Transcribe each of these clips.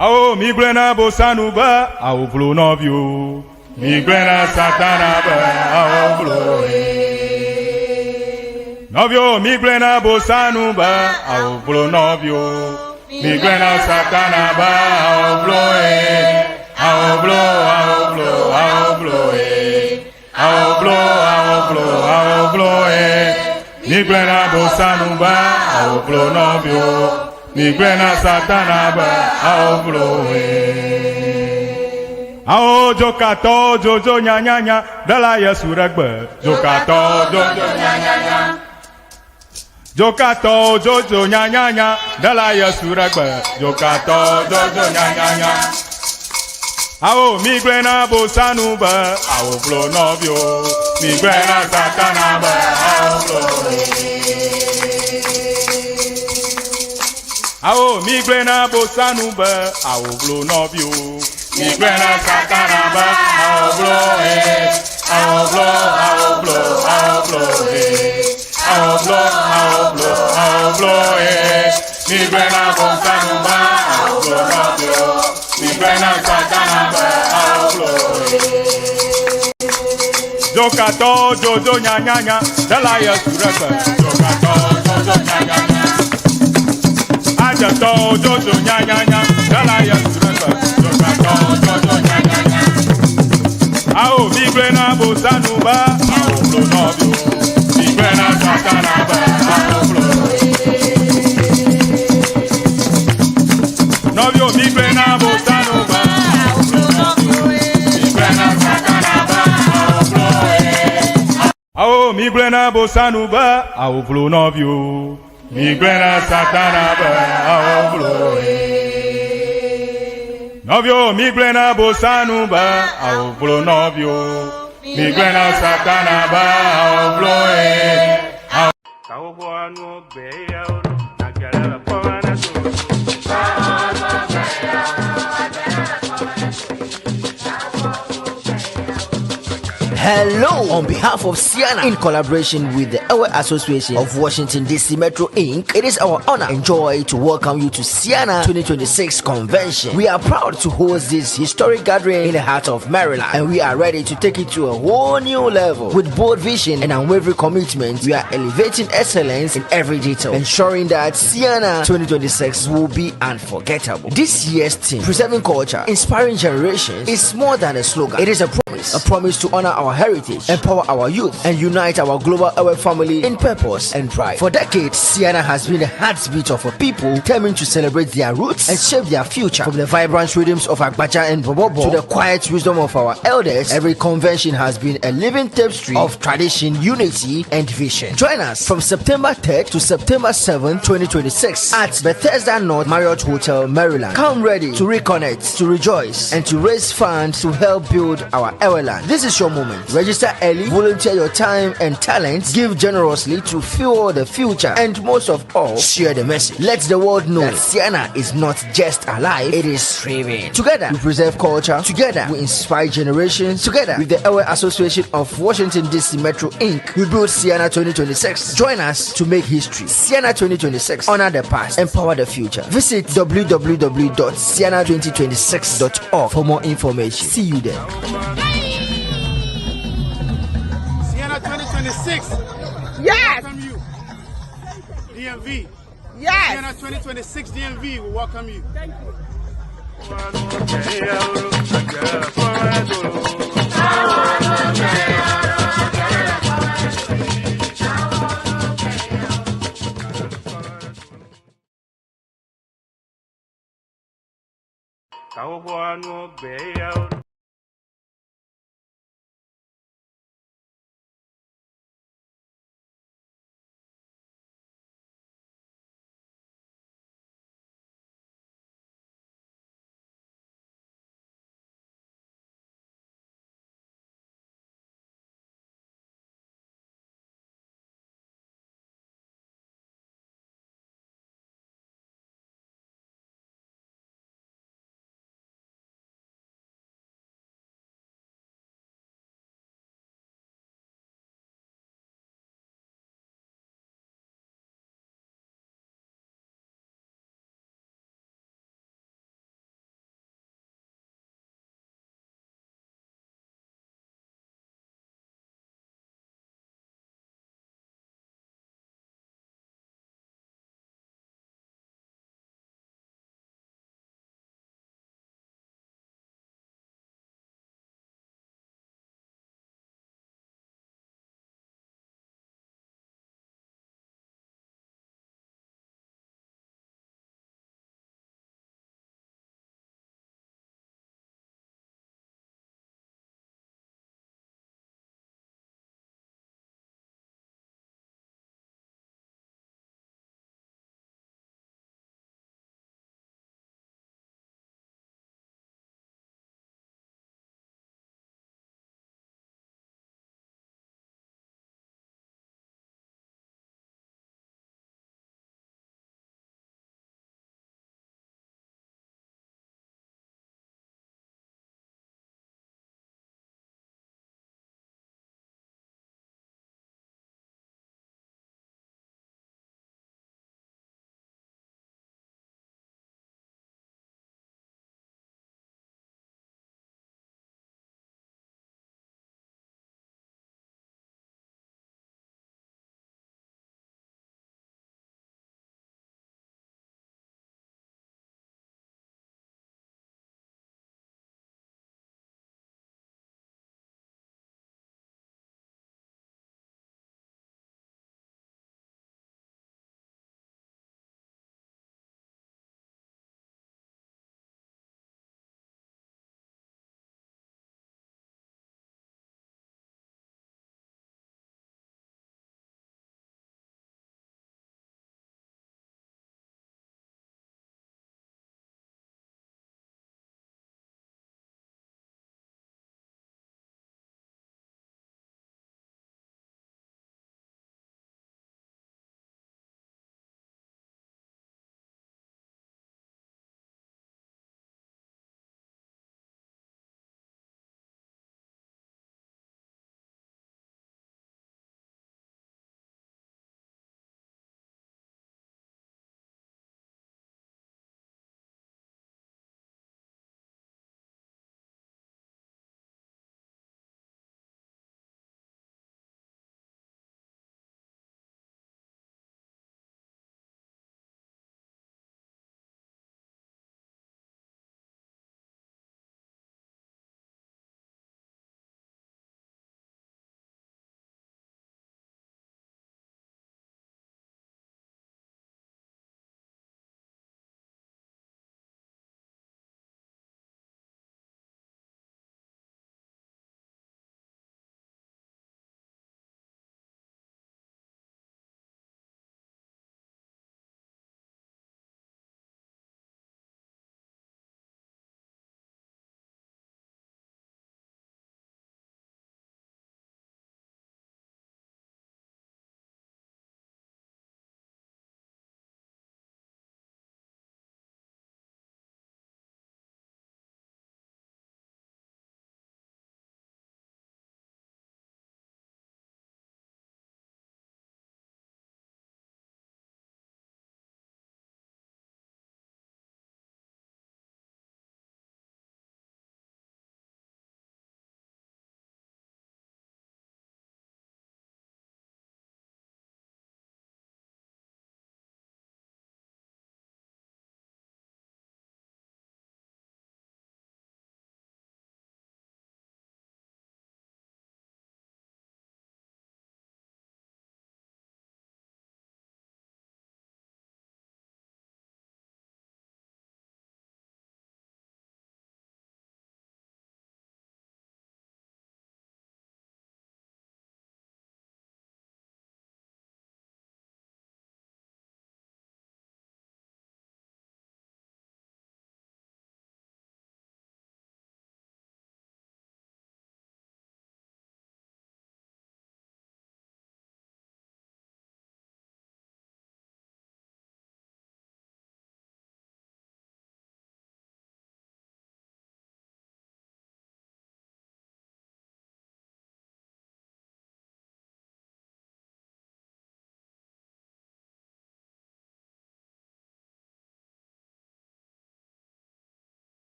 Awo migblɔe na Bosanu be awo vlo nɔviwo. Migblɔe na Satana be awo vlo nɔviwo. Migblɔe na Bosanu be awo vlo nɔviwo. Migblɔe na Satana be awo vlo awo vlo awo vlo awo vlo awo vlo awo vlo awo vlo. Migblɔe na Bosanu be awo vlo nɔviwo. Migblɔe na Satana be awo vlo. Awo dzokatɔwo dzodzo nyanyanya ɖela Yesu ɖe gbe. Dzokatɔwo dzodzo nyanyanya. Dzokatɔwo dzodzo nyanyanya ɖela Yesu ɖe gbe. Dzokatɔwo dzodzo nyanyanya. Awo migblɔe na Bosanu be awo vlo nɔviwo. Migblɔe na Satana be awo vlo. Awo migblɔe na Bosanu be awo vlo nɔviwo. Migblɔe na Satana be awo vlo awo vlo awo vlo awo vlo awo vlo awo vlo awo vlo. Migblɔe na Bosanu be awo vlo nɔviwo. Migblɔe na Satana be awo vlo. Dzokatɔwo dzodzo nyanyanya ɖela Yesu ɖe gbe. Dzokatɔwo dzodzo nyanyanya. Adzetɔwo dzodzo nyanyanya ɖela Yesu ɖe gbe. Dzokatɔwo dzodzo nyanyanya. Awo migblɔe na Bosanu be awo vlo nɔviwo. Migblɔe na Satana be awo vlo. Nɔviwo migblɔe na Bosanu be awo vlo nɔviwo. Migblɔe na Satana be awo vlo. Awo migblɔe na Bosanu be awo vlo nɔviwo. Migblɔe na Satana be awo vlo. Nɔviwo migblɔe na Bosanu be awo vlo nɔviwo. Migblɔe na Satana be awo vlo. Hello! On behalf of Ceana, in collaboration with the Ewe Association of Washington DC Metro Inc., it is our honor and joy to welcome you to Ceana 2026 Convention. We are proud to host this historic gathering in the heart of Maryland, and we are ready to take it to a whole new level. With bold vision and unwavering commitment, we are elevating excellence in every detail, ensuring that Ceana 2026 will be unforgettable. This year's theme, Preserving Culture, Inspiring Generations, is more than a slogan. It is a promise, a promise to honor our heritage, empower our youth, and unite our global Ewe family in purpose and pride. For decades, Ceana has been the heartbeat of a people determined to celebrate their roots and shape their future. From the vibrant rhythms of Agbadza and Bobobo to the quiet wisdom of our elders, every convention has been a living tapestry of tradition, unity, and vision. Join us from September 3rd to September 7th, 2026 at Bethesda North Marriott Hotel, Maryland. Come ready to reconnect, to rejoice, and to raise funds to help build our Eweland. This is your moment. Register early, volunteer your time and talents, give generously to fuel the future, and most of all, share the message. Let the world know that Ceana is not just alive, it is thriving. Together, we preserve culture. Together, we inspire generations. Together, with the Ewe Association of Washington DC Metro Inc., we build Ceana 2026. Join us to make history. Ceana 2026. Honor the past, empower the future. Visit www.ceana2026.org for more information. See you there. Ceana 2026. Yes. Welcome you. DMV. Yes. Ceana 2026 DMV will welcome you. Thank you. Kawowo.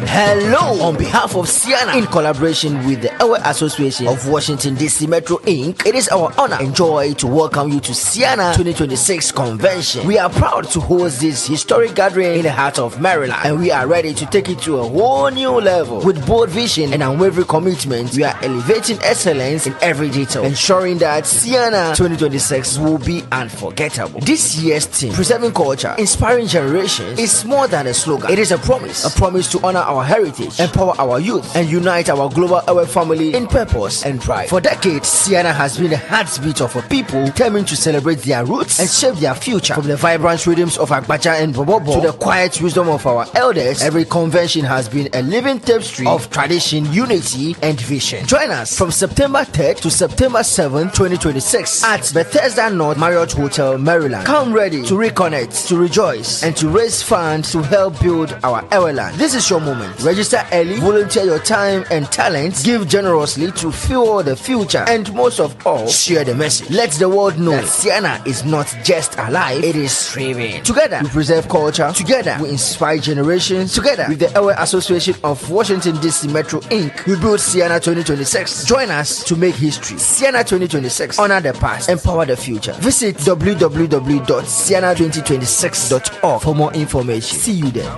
Hello! On behalf of Siena, in collaboration with the Ewe Association of Washington DC Metro Inc., it is our honor and joy to welcome you to Siena 2026 Convention. We are proud to host this historic gathering in the heart of Maryland, and we are ready to take it to a whole new level. With bold vision and unwavering commitment, we are elevating excellence in every detail, ensuring that Siena 2026 will be unforgettable. This year's theme, Preserving Culture, Inspiring Generations, is more than a slogan. It is a promise, a promise to honor our heritage, empower our youth, and unite our global Ewe family in purpose and pride. For decades, Siena has been the heartbeat of a people determined to celebrate their roots and shape their future. From the vibrant rhythms of Agbaja and Bobobo to the quiet wisdom of our elders, every convention has been a living tapestry of tradition, unity, and vision. Join us from September 3rd to September 7th, 2026 at Bethesda North Marriott Hotel, Maryland. Come ready to reconnect, to rejoice, and to raise funds to help build our Eweland. This is your moment. Register early, volunteer your time and talents, give generously to fuel the future, and most of all, share the message. Let the world know that Siena is not just alive, it is thriving. Together, we preserve culture. Together, we inspire generations. Together, with the Ewe Association of Washington, D.C. Metro Inc., we build Siena 2026. Join us to make history. Siena 2026. Honor the past, empower the future. Visit www.siena2026.org for more information. See you there.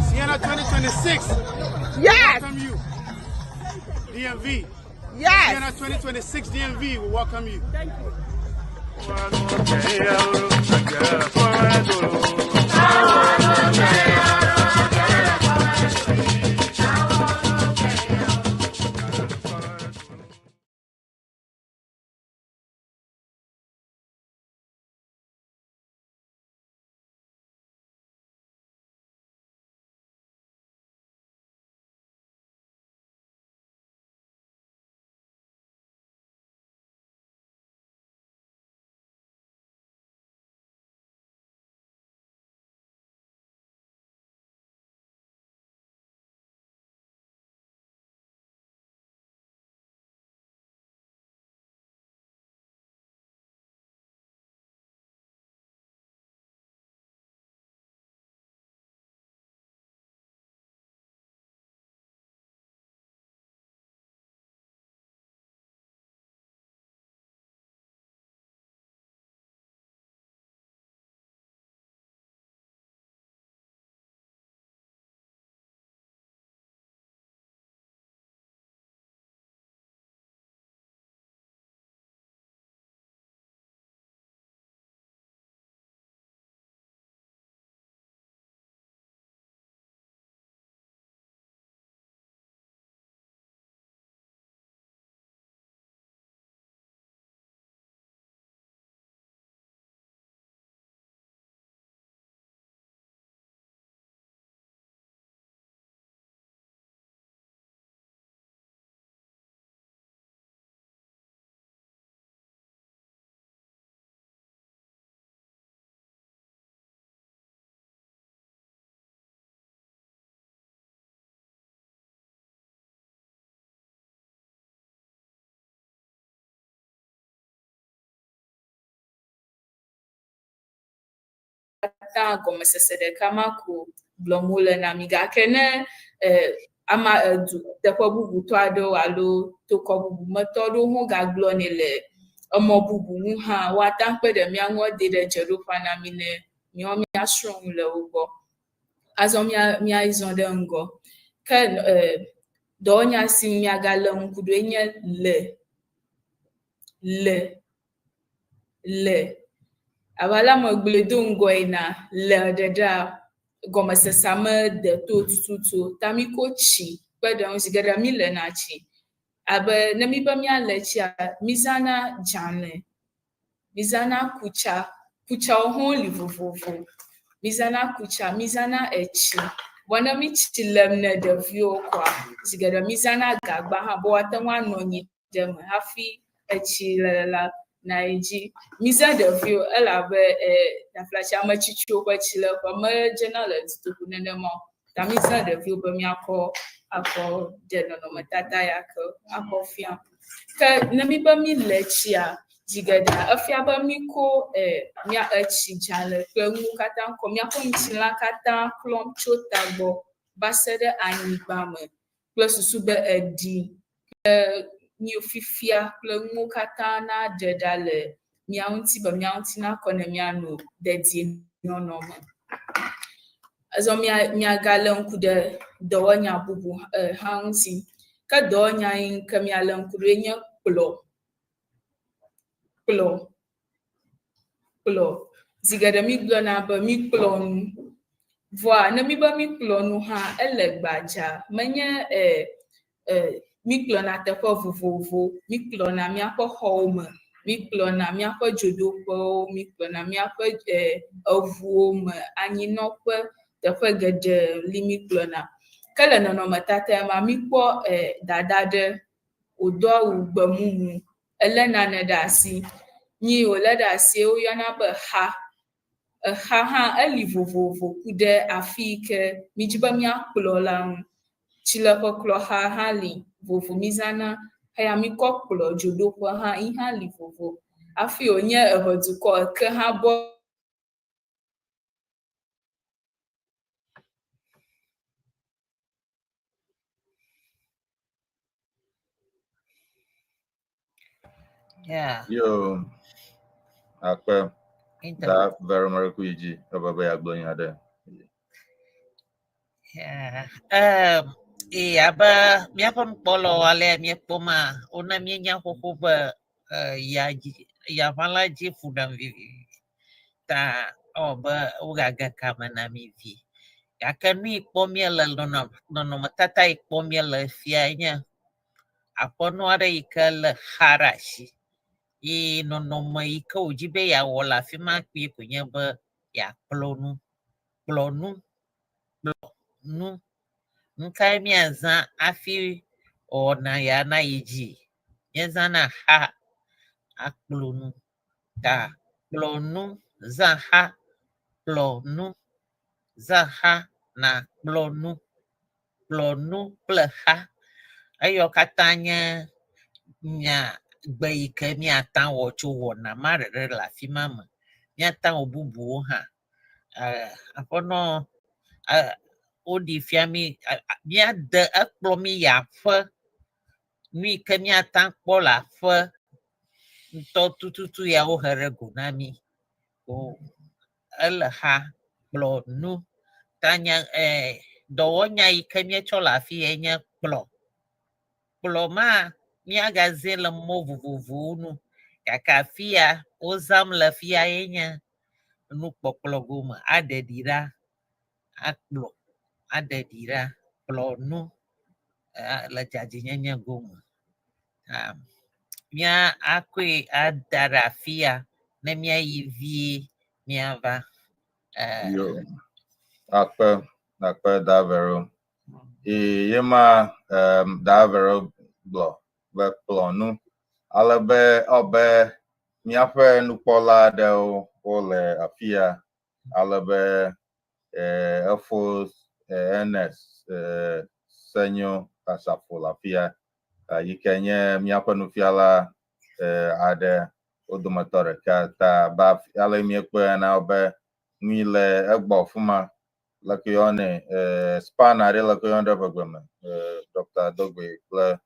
Siena 2026. Yes. Welcome you. DMV. Yes. Siena 2026 DMV will welcome you. Thank you. Katã gɔmesese ɖeka ma ko gblɔm wole na mí. Gake ne e, ama edu teƒe bubutɔ aɖewo alo tokɔ bubu me tɔ aɖewo hã gagblɔnɛ le emɔ bubu nu hã, woate ŋu akpe ɖe mía ŋu ade ɖe dzeɖoƒea na mí ne míawo míasrɔ̃ nu le wo gbɔ. Azɔ mía míazɔ ɖe ŋgɔ. Ke e, dɔwɔnya si ŋu míagalé ŋku ɖoe nye le. Le. Le. Abe ale megblɔe do ŋgɔ ena, le ɖeɖea, gɔmesesea mede to tututu o. Ta míko tsi kpe ɖe eŋu. Zi geɖe mílena tsi. Abe ne míbe míale tsia, mízãna dzalẽ, mízãna kutsa. Kutsawo hã woli vovovo. Mízãna kutsa, mízãna etsi. Vɔ ne mí tsi lem ne ɖeviwo koa, zi geɖe mízãna gagba hã be woate ŋu anɔ anyi ɖe eme hafi etsi lele la nayi dzi. Mizã ɖeviwo elabe e taflatse ame tsitsiwo ƒe tsileƒe medzena le dutoƒo nenema o. Ta mízã ɖeviwo be míakɔ akɔ ɖe nɔnɔmetata ya ke akɔ fia. Ke ne míbe míle tsia, zi geɖea efia be míko e mía etsi dzalɛ kple nuwo katã kɔ míaƒe ŋutilã katã klɔm tso tagbɔ va se ɖe anyigba me kple susu be eɖi kple nu fifia kple nuwo katã naɖe ɖa le mía ŋuti be mía ŋuti nakɔ ne míanɔ dedienɔnɔ me. Azɔ mía míagalé ŋku ɖe dɔwɔnya bubu hã ŋuti. Ke dɔwɔnya yi ke míalé ŋku ɖoe nye kplɔ. Kplɔ. Kplɔ. Zi geɖe mígblɔna be míkplɔ nu. Vɔa ne míbe míkplɔ nu hã ele gbadza. Menye e e míkplɔna teƒe vovovo. Míkplɔna míaƒe xɔwo me, míkplɔna míaƒe dzodoƒewo, míkplɔna míaƒe e eŋuwo me, anyinɔƒe, teƒe geɖe li míkplɔna. Ke le nɔnɔmetata ya mea, míkpɔ e dada ɖe wòdo awu gbemumu, elé nane ɖe asi. Nu yi wòlé ɖe asie woyɔna be xa. Exa hã eli vovovo ku ɖe afi yi ke mídi be míakplɔ la ŋu. Tsileƒeklɔxa hã li vovo mízãna eya míkɔ kplɔ dzodoƒe hã yi hã li vovo. Hafi wònye eʋedukɔ eke hã bɔ. Yeah. Yo, akpe Inter- da vero mere ku yi dzi ebe be yeagblɔ nya ɖe. Yeah. Um, ee, abe míaƒe nukpɔlawo alea míekpɔ ma, wona míenya xoxo be eh, ya dzi yaʋala dzi ƒo ɖem vivivi. Ta ewɔ be wogage kame na mí vie. Gake nu yi kpɔm míele nɔnɔ nɔnɔmetata yi kpɔm míele fiae nye aƒenɔ aɖe yi ke lé xa ɖe asi ye nɔnɔme yi ke wòdi be yeawɔ le afi ma kpuie koe nye be yeakplɔ nu, kplɔ nu, kplɔ nu. Nu kae míazã hafi wɔna ya nayi dzi? Míezãna xa akplɔ nu. Ta kplɔ nu, zã xa, kplɔ nu, zã xa nàkplɔ nu. Kplɔ nu kple xa. Eyawo katã nye nya gbe yi ke míate ŋu awɔ tso wɔna ma ɖeɖe le afi ma me. Míate ŋu awɔ bubuwo hã. Eh, aƒenɔ eh, woɖi fia mí míade ekplɔ mí yi aƒe. Nu yi ke míate ŋu akpɔ le aƒe ŋutɔ tututu ya wohe ɖe go na mí. O ele xa kplɔ nu. Ta nya eh, dɔwɔnya yi ke míetsɔ le afi yae nye kplɔ. Kplɔ ma míagazãe le mɔ vovovowo nu gake afi ya wozãm le fi ya ye nye nukpɔkplɔ gome. Aɖe ɖi ɖa, akplɔ, aɖe ɖi ɖa, kplɔ nu le dzadzɛnyenye gome. Mía akɔe ada ɖe afi ya ne míayi vie míava. Yo, akpe, akpe Davero. Eye ye ma Davero gblɔ be kplɔ nu ale be ewɔ míaƒe nukpɔla aɖewo wole afi ya ale be efo Ernest Senyo Asafo le afi ya yi ke nye míaƒe nufiala aɖe wo dometɔ ɖeka ta ba ale míekpɔe na be nui le egbɔ fuma leke yɔnɛ spana ɖe leke yɔnɛ ɖe ʋegbe me Dr. Dogbe kple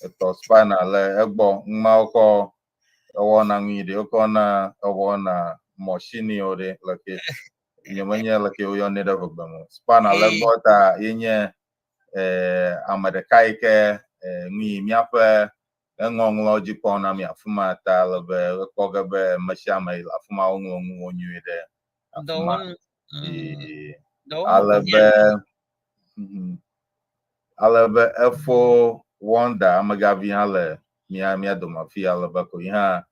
etɔ spana le egbɔ ŋmawo kɔ ewɔna nui ɖe wokɔ na ewɔna mɔshiniwo ɖe leke nyemenye leke woyɔnɛ ɖe ʋegbe me spana le egbɔ ta yenye ame ɖeka yi ke nui míaƒe eŋɔŋlɔ dzi kpɔm na mi afi ma ta ale be ekpɔ ge be ame sia ame yi le afi ma woŋlɔ nuwo nyuie ɖe afi ma. Ale be ale be efo Wonder amegavi hã le mía mía dome afi ale be ko yi hã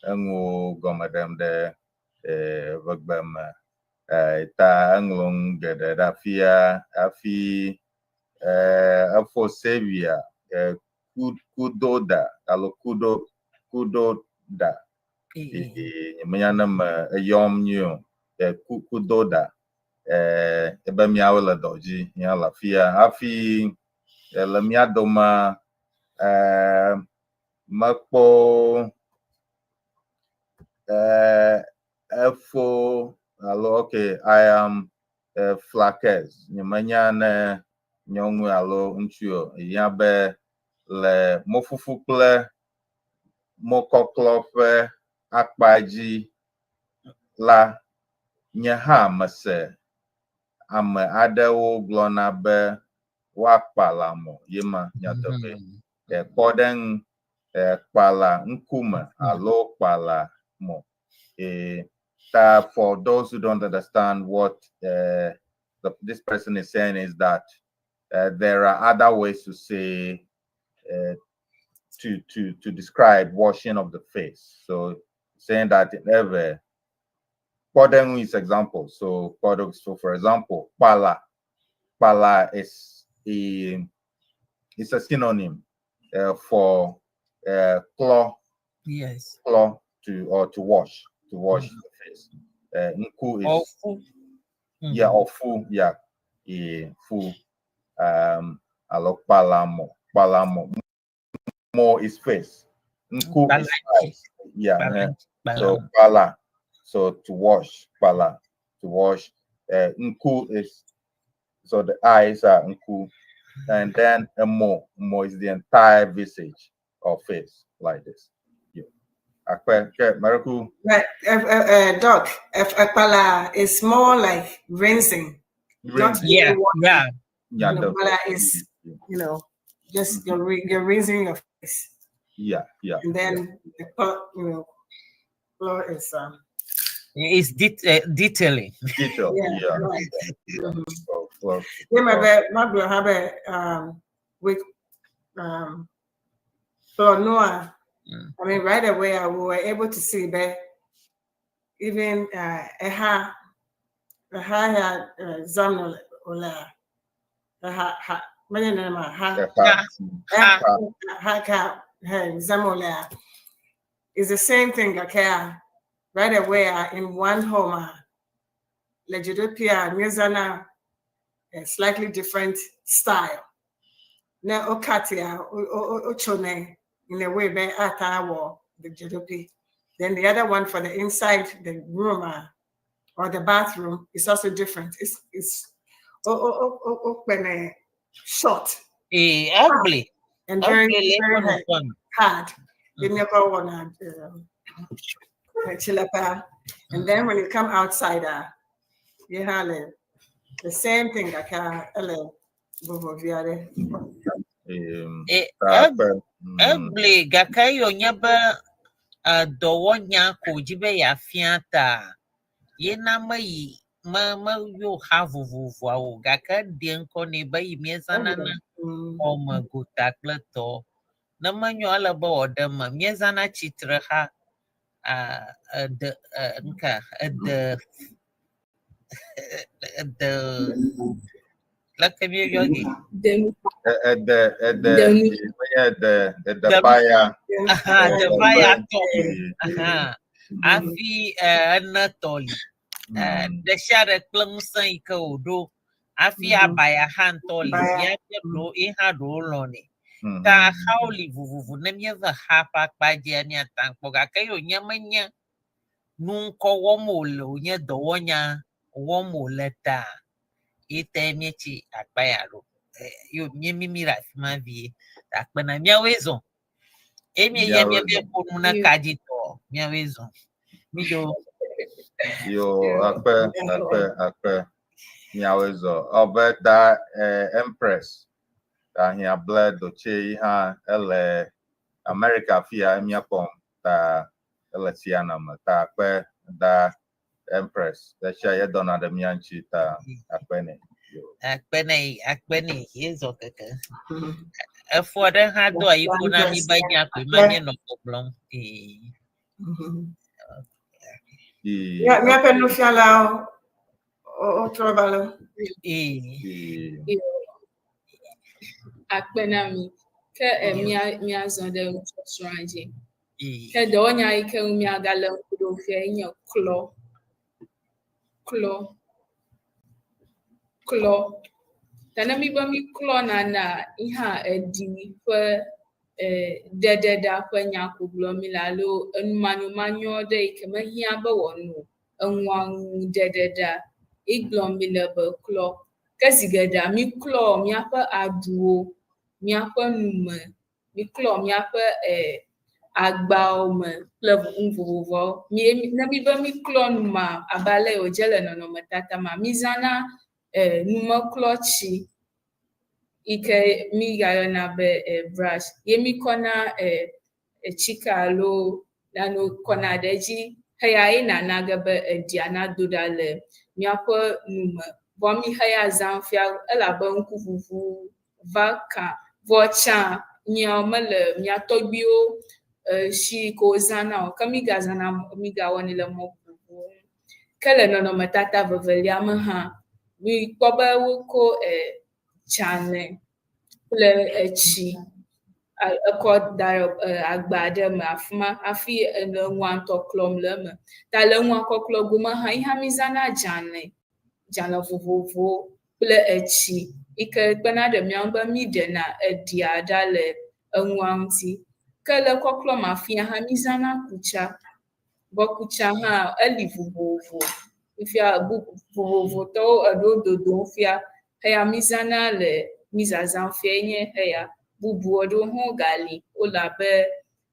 enuwo gɔme ɖem ɖe ʋegbe me. Ta eŋlɔ nu geɖe ɖe afia hafi efo Xavier kudo da alo kudo kudo da. Nyemenya ne me eyɔm nyuie o. Kudo da. Ebe míawo le dɔ dzi, mía le afia. Hafi le mía dome, mekpɔ efo alo okay, I am Flakes. Nyemenya ne nyɔnu alo ŋutsu o. Ehiã be le mofufu kple mokɔklɔ ƒe akpa dzi la, nye hã mese ame aɖewo gblɔna be woakpala mo ye ma nyateƒe. Kpɔɖeŋu, kpala ŋkume alo kpala mo. Ta for those who don't understand what this person is saying is that there are other ways to say to describe washing of the face. So saying that in every kpɔɖeŋu is example. So so for example, kpala. Kpala is a synonym for klɔ. Klɔ to or to wash, the face. Nku is or fu. Yeah, or fu, yeah. Fu. Alo kpala mo. Kpala mo. Mo is face. Nku is eyes. Yeah. So kpala. So to wash, kpala, to wash. Nku is, so the eyes are nku, and then a mo is the entire visage or face like this. Yeah. Mariku. Right, Doc, kpala is more like rinsing. Not yeah, yeah. Yeah, kpala is, you know, just you're rinsing your face. Yeah, yeah. And then the you know, floor is it's detailing. Detail, yeah. Right. Yeah. So, yeah, with floor Noah. I mean, right away we were able to see that even eha zamno ola ha ha is the same thing. Okay, right away in one home, Lejedopia Mizana, a slightly different style. Now Okatia Ochone in a way by Atawa the Jedopi. Then the other one for the inside the room or the bathroom is also different. It's short. Ugly. And very, very hard. And then when you come outside, you have the same thing. Like Ugly gake yo nye be dɔwɔnya ko dzi be yeafia ta yena meyi me yo xa vovovoawo gake ɖe ŋkɔ nɛ be yi míezãna na xɔme gota kple tɔ ne menyo ele be wòaɖe me míezãna tsitre xa de nka de de leke míeyɔ ge de baya de baya tɔ hafi ene tɔ li ɖe sia ɖe kple ŋusẽ yi ke wòɖo hafi abaya hã ŋutɔ li míaƒe ɖewo ye hã ɖewo lɔnɛ ta xawo li vovovo ne míeve xa ƒe akpa dzia míata kpɔ gake ye wònye menye nu ŋkɔ wɔm wòle wònye dɔwɔnya wɔm wòle ta ye ta míetsi akpa ya ɖo yo míemimi ɖe afi ma vie akpena míawoe zɔ eye míeya míebe ƒo nu na kadzitɔ míawoe zɔ mídzo. Yo akpe akpe akpe míawoe zɔ ɔbe da Empress ta hiã ble dotse yi hã ele America fia míakpɔm ta ele Siana me ta akpe da Empress esia ye dɔna ɖe mía ŋuti ta akpe nɛ. Akpe nɛ akpe nɛ ye zɔ keke. Efo aɖe hã do ayi ƒo na mi be nya koe ma míenɔ gbɔgblɔm. Míaƒe nufialawo wotrɔ va lo. Akpe na mi. Ke míazɔ ɖe nusɔsrɔ̃a dzi. Ke dɔwɔnya yi ke ŋu míagale ŋku ɖom fia ye nye klɔ. Klɔ. Klɔ. Ta ne míbe míklɔ nanea, yi hã eɖi ƒe e ɖeɖeɖa ƒe nya ko gblɔm míle alo enu manyomanyo ɖe yi ke mehiã be wòano enua ŋu ɖeɖeɖa ye gblɔm míle be klɔ. Ke zi geɖea míklɔ míaƒe aɖuwo, míaƒe nume, míklɔ míaƒe e agbawo me kple nu vovovoawo. Mi ne míbe míklɔ numea abe ale yi wòdze le nɔnɔmetata mea, mízãna e numeklɔtsi yi ke mígayɔna be e brush ye míkɔna e etsike alo nanewo kɔna ɖe edzi heya ye nana ge be eɖia nado ɖa le míaƒe nume. Vɔ mí heya zãm fia elabe ŋkuʋuʋu va ka. Vɔ tsã nyawo mele mía tɔgbuiwo e shi yi ke wozãna o ke mígazãna mígawɔnɛ le mɔ vovovowo nu. Ke le nɔnɔmetata vevelia me hã, míkpɔ be woko e dzalẽ kple etsi ekɔ da ɖe agba aɖe me afi ma hafi ele nua ŋutɔ klɔm le eme. Ta le nua kɔklɔ gome hã, yi hã mízãna dzalẽ, dzalẽ vovovowo kple etsi yi ke kpena ɖe mía ŋu be míɖena eɖia ɖa le enua ŋuti. Ke le kɔklɔ me afia hã, mízãna kutsa. Vɔ kutsa hã eli vovovo. Fifia bubu vovovotɔwo eɖewo dodom fia. Eya mízãna le mízazãm fia enye eya. Bubu aɖewo hã gali wole abe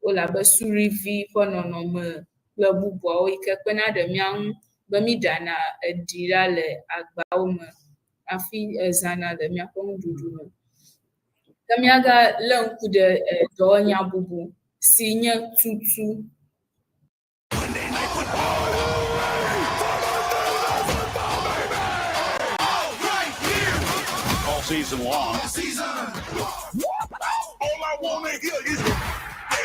wole abe suɖivi ƒe nɔnɔme kple bubuawo yi ke kpena ɖe mía ŋu be míɖana eɖi ɖa le agbawo me hafi ezãna le míaƒe nuɖuɖu me. Ke míagalé ŋku ɖe dɔwɔnya bubu si nye tutu. All season long. All season. All I want to hear is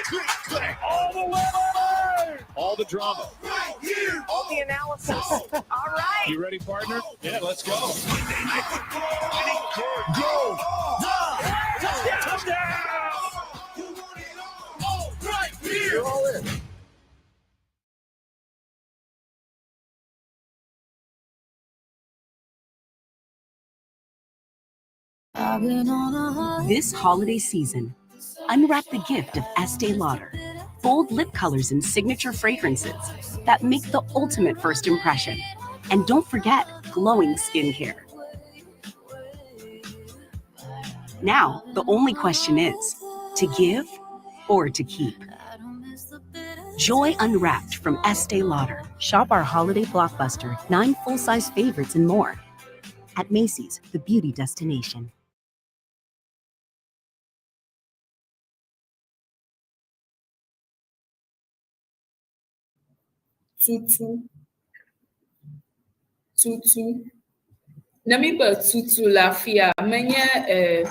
click, clack. All the way. All the drama. Right here. All the analysis. All right. You ready, partner? Yeah, let's go. Monday Night Football. Go. Touchdown. Touchdown. You want it all. Right here. You're all in. This holiday season, unwrap the gift of Estee Lauder. Bold lip colors and signature fragrances that make the ultimate first impression. And don't forget glowing skincare. Now, the only question is to give or to keep. Joy Unwrapped from Estee Lauder. Shop our holiday blockbuster, 9 full size favorites, and more at Macy's, the beauty destination. Tutu. Tutu. Ne míbe tutu le afia, menye e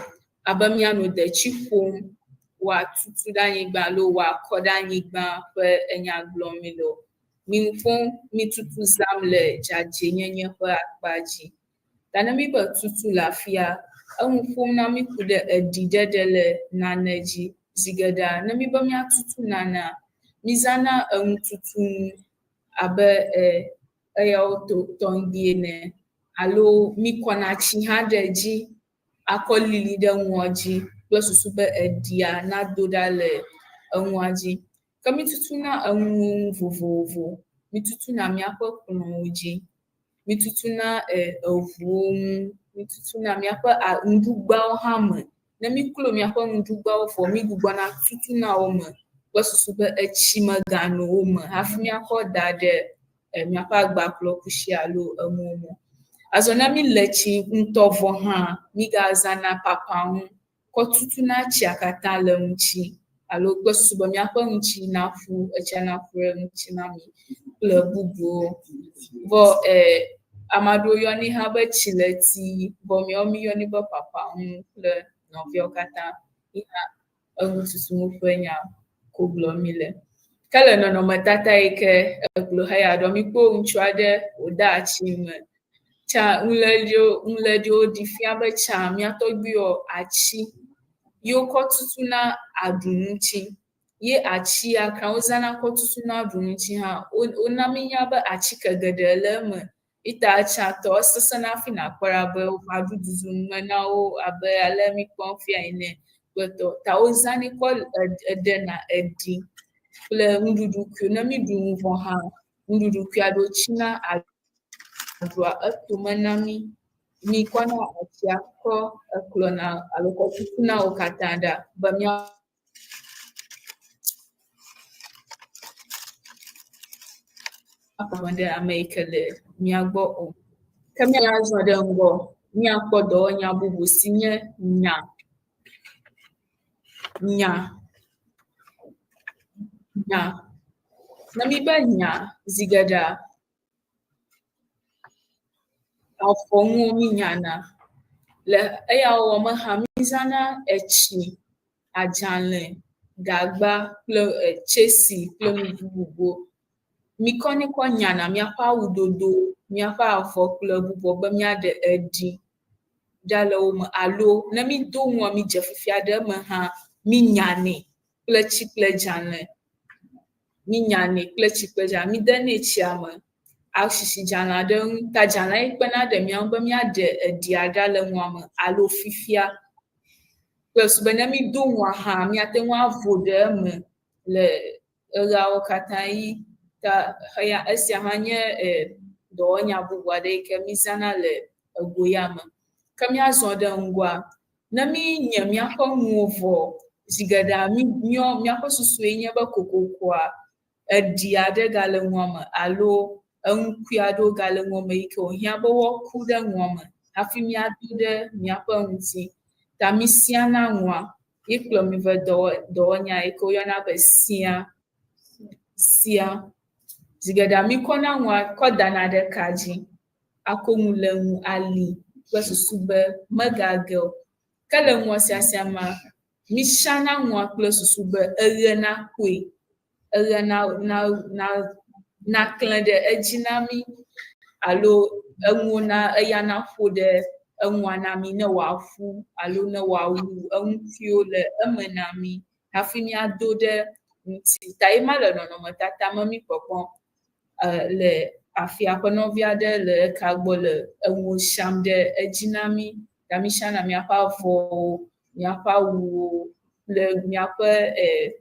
abe míanɔ detsi ƒom wòatutu ɖe anyigba alo wòakɔ ɖe anyigba ƒe enya gblɔm míle o. Mi nu ƒom, mi tutu zãm le dzadzɛnyenye ƒe akpa dzi. Ta ne míbe tutu le afia, enu ƒom na mí ku ɖe eɖiɖeɖe le nane dzi. Zi geɖea, ne míbe míatutu nanea, mízãna enututunu abe e eyawo to tɔŋgbi ene alo míkɔna tsi hã ɖe edzi akɔ lili ɖe nua dzi kple susu be eɖia nado ɖa le enua dzi. Ke mítutuna enuwo ŋu vovovo. Mítutuna míaƒe kplɔ̃wo dzi, mítutuna e eŋuwo ŋu, mítutuna míaƒe a nuɖugbawo hã me. Ne míklo míaƒe nuɖugbawo vɔ, mígbugbɔna tutuna wo me kple susu be etsi megano wo me hafi míakɔ da ɖe e míaƒe agbaklɔkusi alo enuwo me. Azɔ ne míle tsi ŋutɔ vɔ hã, mígazãna papaŋu kɔ tutuna tsia katã le ŋuti alo kple susu be míaƒe ŋuti naƒu, etsia naƒu ɖe ŋuti na mí kple bubuwo. Vɔ e ame aɖewo yɔnɛ hã be tsileti, vɔ míawo míyɔnɛ be papaŋu kple nɔviawo katã. Yi hã enututu ƒe nya ko gblɔm míle. Ke le nɔnɔmetata yi ke egblɔ heya ɖɔ, míkpɔ ŋutsu aɖe wòde atsi me. Tsã nulélewo nuléɖiwo ɖi fia be tsã mía tɔgbuiwo atsi ye wokɔ tutuna aɖu ŋuti. Ye atsia ke wozãna kɔ tutuna aɖu ŋuti hã, wona mínya be atike geɖe le eme. Ita etsãtɔ esesẽna hafi nàkpɔ ɖa be woƒe aɖu dudu nume na wo abe ale míkpɔm fia ene kple tɔ. Ta wozãnɛ kɔ eɖena eɖi kple nuɖuɖu Ne míɖu nu vɔ hã, nuɖuɖu aɖewo tsina aɖua etome na mí. Míkɔna atsia kɔ eklɔna alo kɔ tutuna wo katã ɖa be mía ƒo ɖe ame yi ke le mía gbɔ o. Ke míazɔ ɖe ŋgɔ míakpɔ dɔwɔnya bubu si nye nya. Nya. Nya. Ne míbe nya zi geɖea, afɔnuwo mínyana. Le eya wɔwɔ me hã mízãna etsi, adzalẽ, gagba kple tsesi kple nu bubuwo. Mikɔnɛ kɔ nyana míaƒe awudodo, míaƒe avɔ kple bubuwo be míaɖe eɖi ɖa le wo me alo ne mído nua mídze fifia ɖe eme hã, mínyanɛ kple tsi kple dzalẽ. Mínyanɛ kple tsi kple dzalẽ. Mídenɛ tsia me asisi dzalẽa ɖe eŋu ta dzalẽa ye kpena ɖe mía ŋu be míaɖe eɖia ɖa le nua me alo fifia kple susu be ne mído nua hã míate ŋu avo ɖe eme le eɣeawo katã ɣi ta eya esia hã nye dɔwɔnya bubu aɖe yi ke mízãna le ego ya me. Ke míazɔ ɖe ŋgɔa, ne mínye míaƒe nuwo vɔ, zi geɖea mí míɔ míaƒe susue nye be kokokoa eɖi aɖe gale nua me alo eŋukui aɖewo gale nua me yi ke wòhiã be woaku ɖe nua me hafi míado ɖe míaƒe ŋuti. Ta mísiana nua ye kplɔ mí va dɔwɔ dɔwɔnya yi ke woyɔna be sia. Sia. Zi geɖea míkɔna nua kɔ dana ɖe ka dzi akɔ nu le ŋu ali kple susu be megage o. Ke le nua siasia mea, mísiana nua kple susu be eɣe nakpɔe, eɣe na na na naklẽ ɖe edzi na mí alo enuwo na eya naƒo ɖe enua na mí ne wòaƒu alo ne wòawu eŋutiwo le eme na mí hafi míado ɖe ŋuti. Ta ye ma le nɔnɔmetata me mí kpɔkpɔm le afia ƒe nɔvi aɖe le eka gbɔ le enuwo siam ɖe edzi na mí. Ta mísiana míaƒe avɔwo, míaƒe awuwo kple míaƒe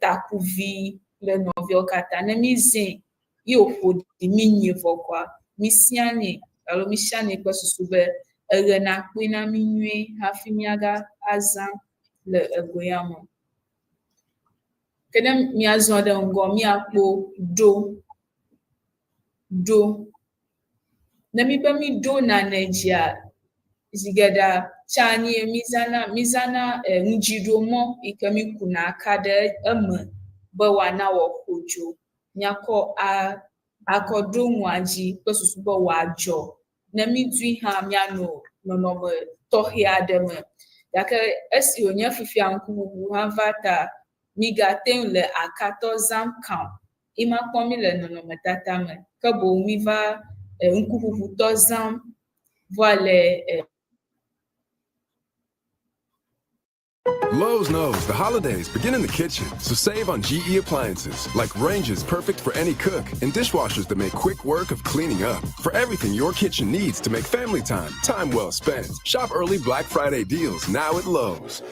takuvi kple nɔviawo katã. Ne mízãe ye wòƒo ɖi mí nyuie vɔ koa, mísianɛ alo mísianɛ kple susu be eɣe nakpɔe na mí nyuie hafi míaga azã le ego ya me. Ke ne míazɔ ɖe ŋgɔ míakpɔ ɖo, ɖo. Ne míbe míɖo nane dzia, zi geɖea tsa anyi mízãna mízãna ŋdziɖomɔ yi ke míkuna aka ɖe eme be wòana wòaƒo dzo. Míakɔ a akɔ ɖo nua dzi kple susu be wòadzɔ. Ne mídui hã míanɔ nɔnɔme tɔxɛ aɖe me. Gake esi wònye fifia ŋkuʋuʋu hã va ta, mígate ŋu le akatɔ zãm kã o. Ye ma kpɔm míle nɔnɔmetata me. Ke boŋ míva ŋkuʋuʋutɔ zãm vɔa le Lowe's knows the holidays begin in the kitchen, so save on GE appliances like ranges perfect for any cook and dishwashers that make quick work of cleaning up. For everything your kitchen needs to make family time, time well spent. Shop early Black Friday deals now at Lowe's.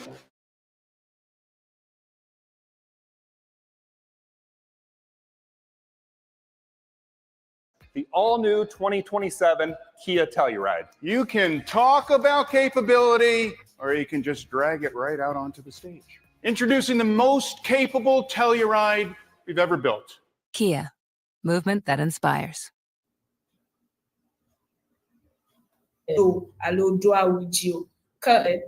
The all-new 2027 Kia Telluride. You can talk about capability, or you can just drag it right out onto the stage. Introducing the most capable Telluride we've ever built. Kia, movement that inspires. Ɖo alo ɖo awu dzi o. Ke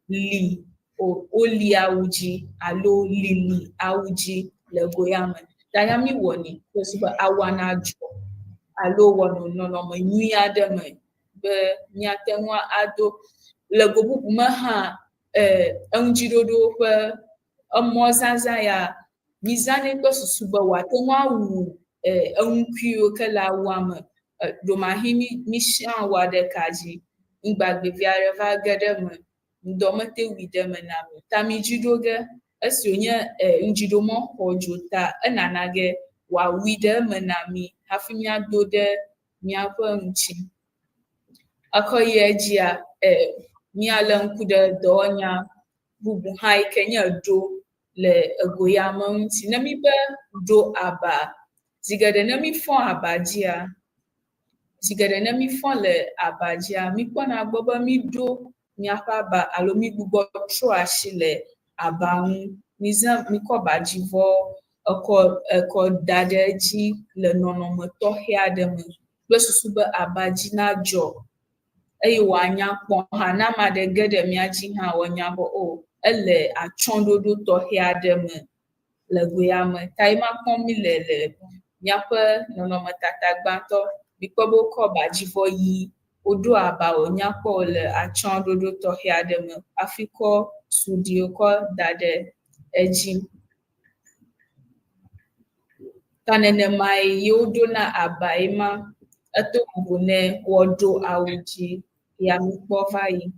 li o woli awu dzi alo lili awu dzi le go ya me. Ta ya mi wɔnɛ kple susu be awua nadzɔ alo wɔnɔ nɔnɔme nyui aɖe me be míate ŋu ado. Le go bubu me hã, eŋudziɖoɖo ƒe emɔ zazã ya, mizãnɛ kple susu be wòate ŋu awu eŋukuiwo ke le awua me. Ɖomahi mi misia awua ɖe ka dzi, ŋugbagbevi aɖe va ge ɖe eme, ŋdɔ mete wui ɖe eme na mi o. Ta midzi ɖo ge esi wònye ŋdziɖomɔ xɔ dzo ta enana ge wòawui ɖe eme na mi hafi míado ɖe míaƒe ŋuti. Ekɔ yi edzia, e míalé ŋku ɖe dɔwɔnya bubu hã yi ke nye ɖo le ego ya me ŋuti. Ne míbe ɖo aba, zi geɖe ne mífɔ aba dzia, zi geɖe ne mífɔ le aba dzia, míkpɔna gbɔ be míɖo míaƒe aba alo mígbugbɔ trɔ asi le aba ŋu. Mízã míkɔ abadzivɔ ekɔ ekɔ da ɖe edzi le nɔnɔme tɔxɛ aɖe me kple susu be aba dzi nadzɔ eye wòanya kpɔ hã. Ne ame aɖe ge ɖe mía dzi hã wòanya be o ele atsyɔ̃ɖoɖo tɔxɛ aɖe me le go ya me. Ta ye ma kpɔm míle le míaƒe nɔnɔmetata gbãtɔ. Mikpɔ be wokɔ abadzivɔ ɣi, woɖo aba wònya kpɔ wòle atsyɔ̃ɖoɖo tɔxɛ aɖe me hafi kɔ suɖuiwo kɔ da ɖe edzi. Ta nenemae ye woɖona aba ye ma. Eto vovo ne woaɖo awu dzi ya mikpɔ va yi.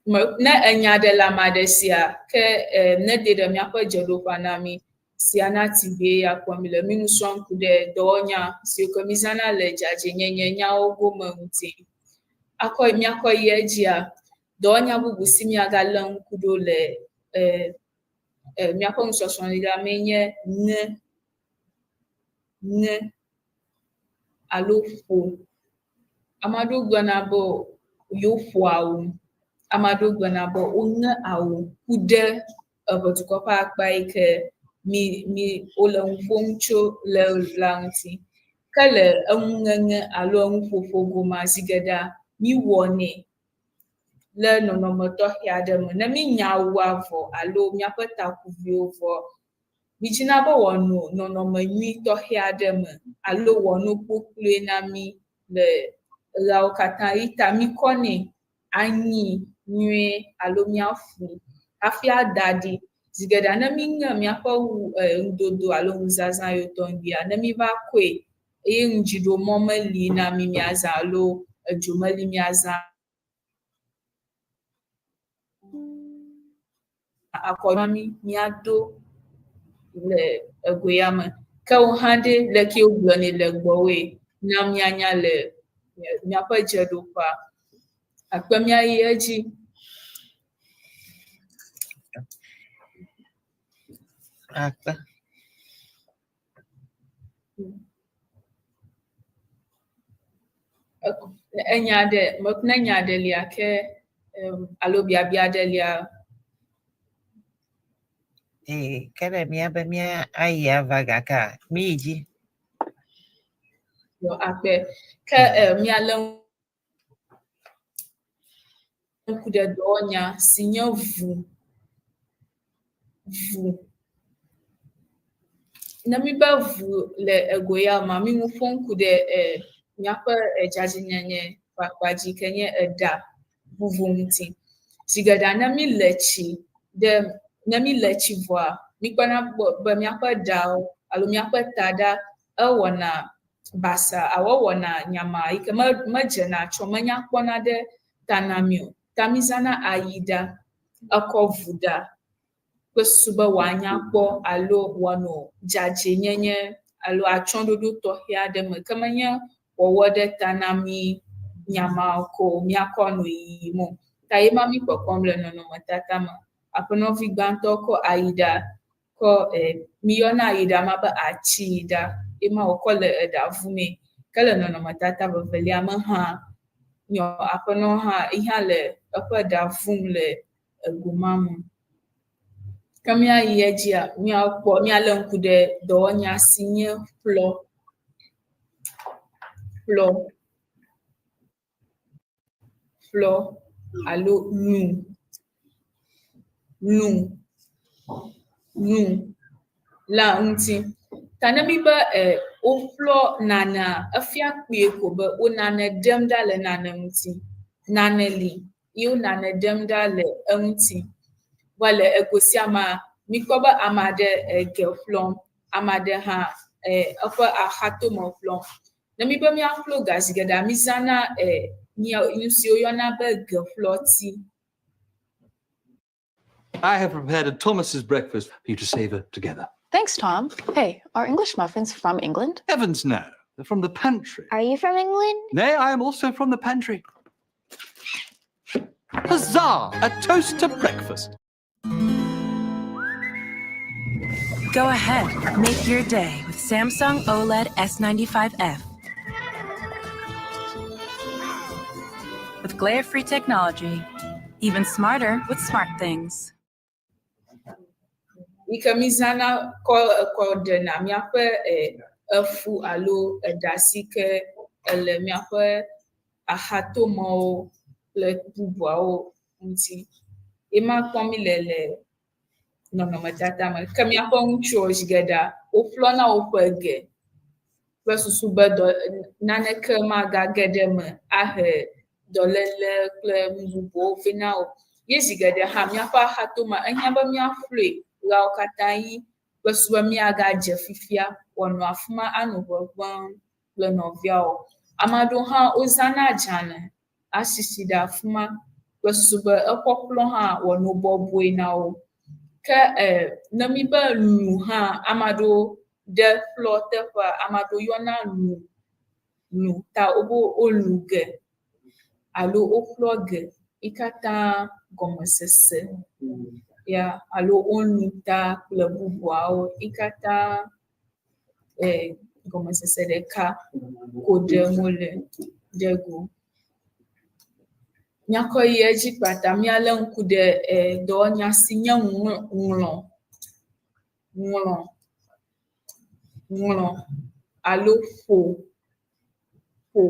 Me ne enya ɖe le ame aɖe sia ke e nede ɖe míaƒe dzeɖoƒea na mí. Siana TV ya kpɔm mi le. Mi nu srɔ̃m ku ɖe dɔwɔnya siwo ke mizãna le dzadzɛnyenye nyawo gome ŋuti. Akɔ míakɔ yi edzia, dɔwɔnya bubu si míagalé ŋku ɖo le e e míaƒe nusɔsrɔ̃ la mee nye ŋe, ŋe alo ƒo. Ame aɖewo gblɔna be yewoƒo awu, ame aɖewo gblɔna be woŋe awu ku ɖe eʋedukɔ ƒe akpa yi ke mi mi wole nu ƒom tso le la ŋuti. Ke le enuŋeŋe alo enuƒoƒo gomea, zi geɖea míwɔnɛ le nɔnɔme tɔxɛ aɖe me. Ne mínya awua vɔ alo míaƒe takuviwo vɔ, mídzina be wòanɔ nɔnɔme nyui tɔxɛ aɖe me alo wòano kpokploe na mí le ɣeawo katã ɣi ta míkɔnɛ anyi nyuie alo míaƒui hafi ada ɖi. Zi geɖea ne míŋe míaƒe wu e nudodo alo nuzazã yiwo tɔŋgbia, ne míva kɔe eye ŋdziɖomɔ meli na mí míazã alo edzo meli míazã akɔ na mí míado le ego ya me. Ke wo hã ɖe leke wogblɔnɛ le gbɔwòe na míanya le míaƒe dzeɖoƒea. Akpe míayi edzi. Akpe. Enya ɖe, ne nya ɖe lia ke alo biabia ɖe lia. Ee, ke ɖe míabe mía ayi ava gakea, míyi dzi. Yɔ akpe. Ke míalé ŋku ɖe dɔwɔnya si nye ʋu. Ʋu. Ne míbe ʋu le ego ya mea, mí nu ƒom ku ɖe e míaƒe dzadzɛnyenye ƒe akpa dzi ke nye eɖa ʋuʋu ŋuti. Zi geɖea ne míle tsi ɖe ne míle tsi vɔa, míkpɔna gbɔ be míaƒe ɖawo alo míaƒe taɖa ewɔna basa alo ewɔna nyamaa yi ke medzena tsɔ menya kpɔna ɖe ta na mí o. Ta mízãna ayiɖa, ekɔ ʋu ɖa kple susu be wòanya kpɔ alo wòanɔ dzadzɛnyenye alo atsyɔ̃ɖoɖo tɔxɛ aɖe me ke menye wɔwɔ ɖe ta na mí nyamaa ko míakɔ anɔ yiyim o. Ta ye ma míkpɔkpɔm le nɔnɔmetata me. Aƒenɔvi gbãtɔ kɔ ayiɖa kɔ e míyɔna ayiɖa ma be atsiyiɖa ye ma wòkɔ le eɖa vumee. Ke le nɔnɔmetata vevelia me hã, nyɔ aƒenɔ hã yi hã le eƒe ɖa vum le ego ma me. Ke míayi edzia, míakpɔ míalé ŋku ɖe dɔwɔnya si nye ƒlɔ. Ƒlɔ. Ƒlɔ alo nu. Nu. Nu la ŋuti. Ta ne míbe e woƒlɔ nanea, efia kpuie ko be wo nane ɖem ɖa le nane ŋuti. Nane li ye wo nane ɖem ɖa le eŋuti. Vɔ le ego sia mea, míkpɔ be ame aɖe ege ƒlɔm, ame aɖe hã e eƒe axatome ƒlɔm. Ne míbe míaƒlɔ ga zi geɖea, mízãna e nu si woyɔna be geƒlɔti. I have prepared a Thomas's breakfast for you to savor together. Thanks, Tom. Hey, are English muffins from England? Heavens, no. They're from the pantry. Are you from England? Nay, I am also from the pantry. Huzzah! A toast to breakfast. Go ahead, make your day with Samsung OLED S95F. With glare free technology, even smarter with SmartThings. Yi ke mízãna kɔ ekɔ ɖena míaƒe e efu alo eɖa si ke ele míaƒe axatomewo kple bubuawo ŋuti. Ye ma kpɔm míle le nɔnɔmetata me. Ke míaƒe ŋutsuwo zi geɖea woƒlɔna woƒe ge kple susu be dɔ naneke magage ɖe eme ahe dɔléle kple nu bubuwo vɛ na wo. Ye zi geɖe hã míaƒe axatome ehiã be míaƒlɔe ɣeawo katã ɣi kple susu be míagadze fifia wòanɔ afi ma anɔ ʋeʋẽm kple nɔviawo. Ame aɖewo hã wozãna adzalẽ asisi ɖe afi ma kple susu be eƒɔƒlɔ hã wòanɔ bɔbɔe na wo. Ke e ne míbe lu hã ame aɖewo ɖe ƒlɔ teƒea, ame aɖewo yɔna lu lu ta wobe wolu ge alo woƒlɔ ge. Yi katã gɔmesese ya alo wolu ta kple bubuawo. Yi katã e gɔmesese ɖeka ko ɖem wole ɖe go. Míakɔ yi edzi kpata míalé ŋku ɖe e dɔwɔnya si nye ŋlɔ, ŋlɔ, ŋlɔ alo ƒo, ƒo.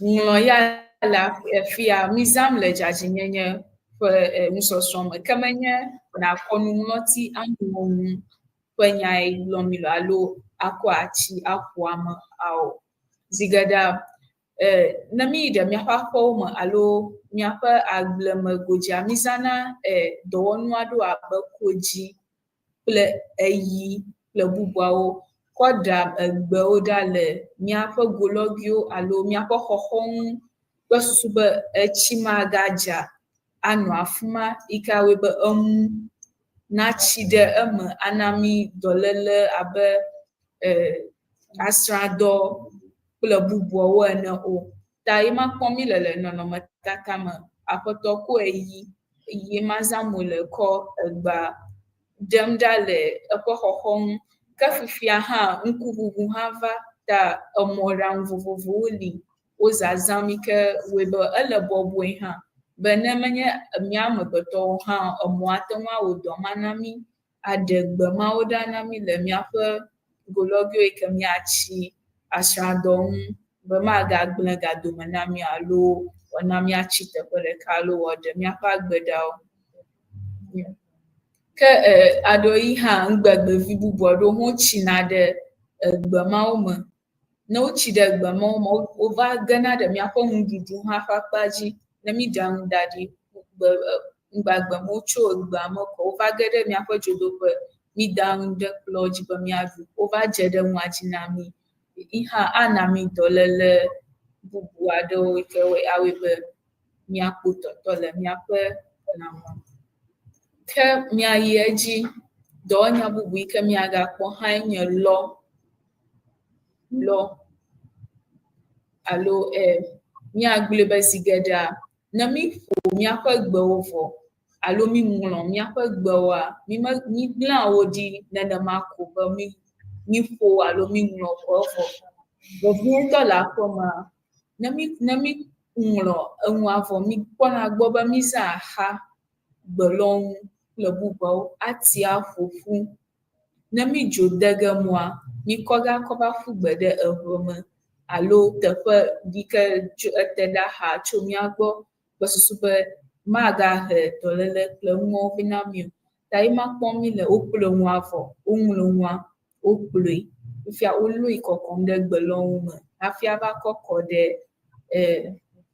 Ŋlɔ ya le afi ya mízãm le dzadzɛnyenye ƒe e nusɔsrɔ̃ me ke menye nàkɔ nuŋlɔti aŋlɔ nu ƒe nyae gblɔm míle alo akɔ atsi aƒo ame ao. Zi geɖea e ne míyi ɖe míaƒe aƒewo me alo míaƒe agble me godzia, mízãna e dɔwɔnu aɖewo abe kodzi kple eyi kple bubuawo kɔ ɖea egbewo ɖa le míaƒe golɔguiwo alo míaƒe xɔxɔnu kple susu be etsi magadza anɔ afi ma yi ke awɔe be enu natsi ɖe eme ana mí dɔléle abe e asrãdɔ kple bubuawo ene o. Ta ye ma kpɔm míle le nɔnɔmetata me. Aƒetɔ kɔe yi ye ma zãm wòle kɔ egbea ɖem ɖa le eƒe xɔxɔnu. Ke fifia hã ŋkuŋuŋu hã va ta emɔɖaŋu vovovowo li wozazãm yi ke wɔe be ele bɔbɔe hã be ne menye mía amegbetɔwo hã emɔ ate ŋu awɔ dɔ ma na mí aɖe gbe mawo ɖa na mí le míaƒe golɔgoe yi ke míatsi asrãdɔ ŋu be magagblẽ ga dome na mí alo wòana míatsi teƒe ɖeka alo wòaɖe míaƒe agbe ɖa o. Ke e aɖewo hã ŋgbegbevi bubu aɖewo hã wotsina ɖe egbe mawo me. Ne wotsi ɖe egbe mawo me wova gena ɖe míaƒe nuɖuɖu hã ƒe akpa dzi. Ne míɖa nu da ɖi gbe ŋgbagbe mawo tso egbea me ko wova ge ɖe míaƒe dzodoƒe. Mída nu ɖe kplɔ dzi be míaɖu. Wova dze ɖe nua dzi na mí. Yi hã ana mí dɔléle bubu aɖewo yi ke awɔe be míakpɔ tɔtɔ le míaƒe lãme. Ke míayi edzi dɔwɔnya bubu yi ke míagakpɔ hãe nye lɔ, lɔ alo e míagblɔe be zi geɖea ne míƒo míaƒe gbewo vɔ alo míŋlɔ míaƒe gbewoa, míme mígblẽa wo ɖi nenema ko be mí míƒo alo míŋlɔ ko evɔ. Vevietɔ le aƒemea, ne mí ne míŋlɔ enua vɔ míkpɔna gbɔ be mízã axa, gbelɔnu kple bubuawo ati aƒo ƒu. Ne mídzo de ge mɔa, míkɔ ga kɔ va ƒu gbe ɖe eŋe me alo teƒe yi ke tso ete ɖe axa tso mía gbɔ kple susu be magahe dɔléle kple nuwo vɛ na mí o. Ta ye ma kpɔm míle wokplɔ nua vɔ, woŋlɔ nua, wokplɔe. Fifia wolɔe kɔkɔm ɖe gbelɔnu me hafi ava kɔ kɔ ɖe e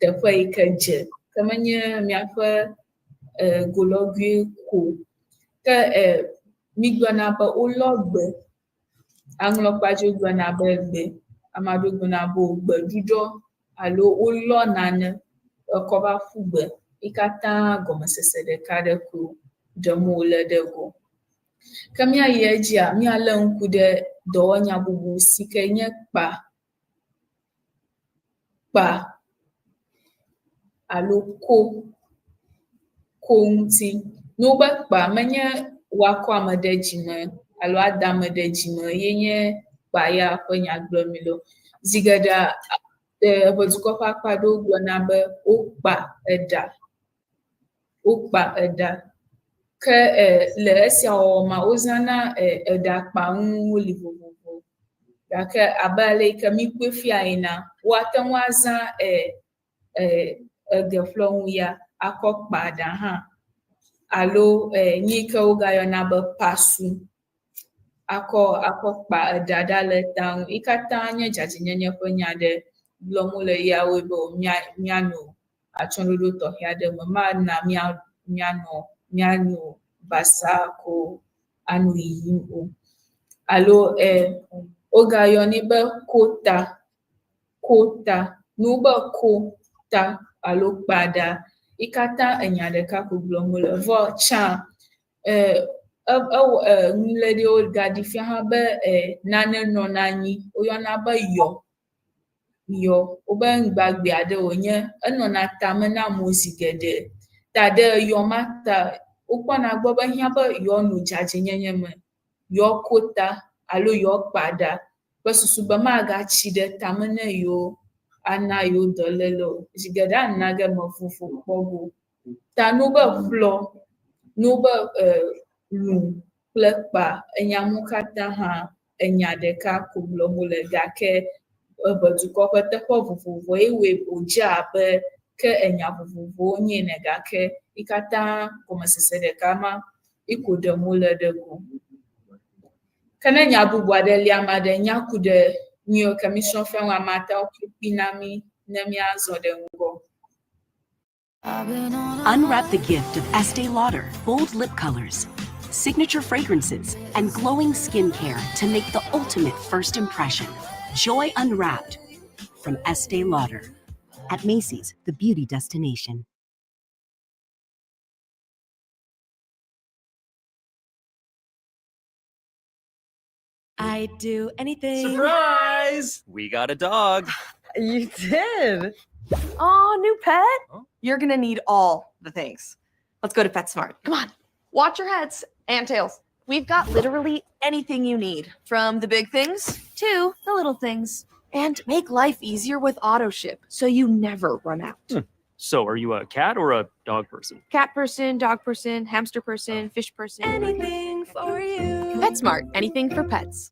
teƒe yi ke dze. Ke menye míaƒe e golɔgoe ko. Ke e mígblɔna be wolɔ gbe. Aŋlɔkpadzi wogblɔna be gbe. Ame aɖewo gblɔna be gbeɖuɖɔ alo wolɔ nane ekɔ va ƒu gbe. Yi katã gɔmesese ɖeka ɖe ko ɖem wole ɖe go. Ke míayi edzia, míalé ŋku ɖe dɔwɔnya bubu si ke nye kpa. kpa alo ko, ko ŋuti. Ne wobe kpa menye woakɔ ame ɖe dzime alo ada ame ɖe dzime ye nye kpa ya ƒe nya gblɔm mi le o. Zi geɖea eʋedukɔ ƒe akpa ɖewo gblɔna be wokpa eɖa, wokpa eɖa. Ke le esia wɔwɔ mea, wozãna eɖakpanuwo li vovovo. Gake abe ale yi ke míkpɔe fia enea, woate ŋu azã egeƒlɔnu ya akɔ kpa ɖa hã alo nu yi ke wogayɔna be pasu akɔ akɔ kpa eɖa ɖa le ta ŋu. Yi katã nye dzadzɛnyenye ƒe nya aɖe gblɔm wole ya wɔe be mía míanɔ atsyɔ̃ɖoɖo tɔxɛ aɖe me. Mana mía míanɔ míano basaa ko anɔ yiyim o. Alo e wogayɔnɛ be kota, kota. Ne wobe kota alo kpa ɖa, yi katã enya ɖeka ko gblɔm wole. Vɔ tsã e ewɔ e nuléɖiwo gaɖi fia hã be e nane nɔna anyi woyɔna be yɔ yɔ. Wobe nugbagbe aɖe wònye enɔna tame na amewo zi geɖe. Ta ɖe yɔ ma ta wokpɔna gbɔ be ehiã be yewoanɔ dzadzɛnyenye me, yewoako ta alo yewoakpa ɖa kple susu be magatsi ɖe tame ne yewo ana yewo dɔléle o. Zi geɖe ana ge me vovo kpɔ go. Ta ne wobe ƒlɔ, ne wobe e lũ kple kpa, enya mawo katã hã enya ɖeka ko gblɔm wole gake eʋedukɔ ƒe teƒe vovovo ye wɔe wòdze abe ke enya vovovowo nye ene gake yi katã gɔmesese ɖeka ma yi ko ɖem wole ɖe go. Ke ne nya bubu aɖe li ame aɖe nya ku ɖe nu yiwo ke mísrɔ̃ fia ŋu ame ate ŋu akpli na mí ne míazɔ ɖe ŋgɔ. Unwrap the gift of Estee Lauder bold lip colors, signature fragrances, and glowing skincare to make the ultimate first impression. Joy Unwrapped from Estee Lauder. At Macy's, the beauty destination. I'd do anything. Surprise! We got a dog. You did. Oh, new pet? You're gonna need all the things. Let's go to PetSmart. Come on. Watch your heads and tails. We've got literally anything you need, from the big things to the little things. And make life easier with AutoShip so you never run out. So, are you a cat or a dog person? Cat person, dog person, hamster person, fish person. Anything for you. PetSmart, anything for pets.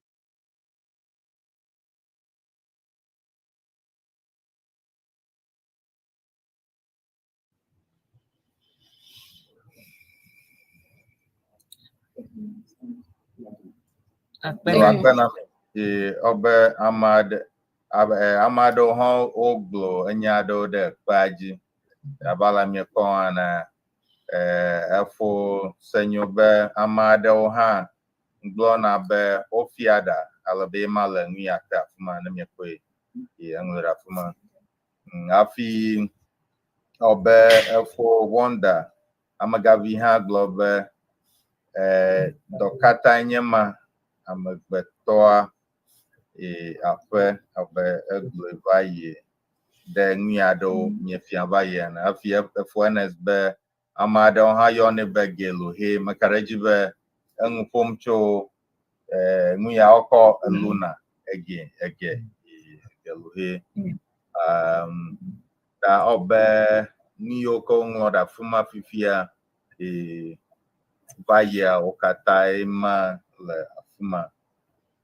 Akpe na mi. Ye wobe ame aɖe abe ame aɖewo hã wogblɔ enya aɖewo ɖe kpea dzi abe ale miekpɔ ene. Efo senyo be ame aɖewo hã gblɔna be wofia ɖa ale be yema le nu ya te afi ma ne miekpɔe ye eŋlɔe ɖe afi ma. Hafi wobe efo Wonder Amegavi hã gblɔ be dɔ katãe nye ma amegbetɔa aƒe abe egblɔe va yi ɖe nu aɖewo miefia va yi ene. Hafi efo Ernest be ame aɖewo hã yɔnɛ be Gelohe. Meka ɖe edzi be enu ƒom tso nu ya wokɔ eluna ege ege Gelohe. Ta ewɔ be nu yiwo ke woŋlɔ ɖe afi ma fifia va yia wo katãe ma le afi ma.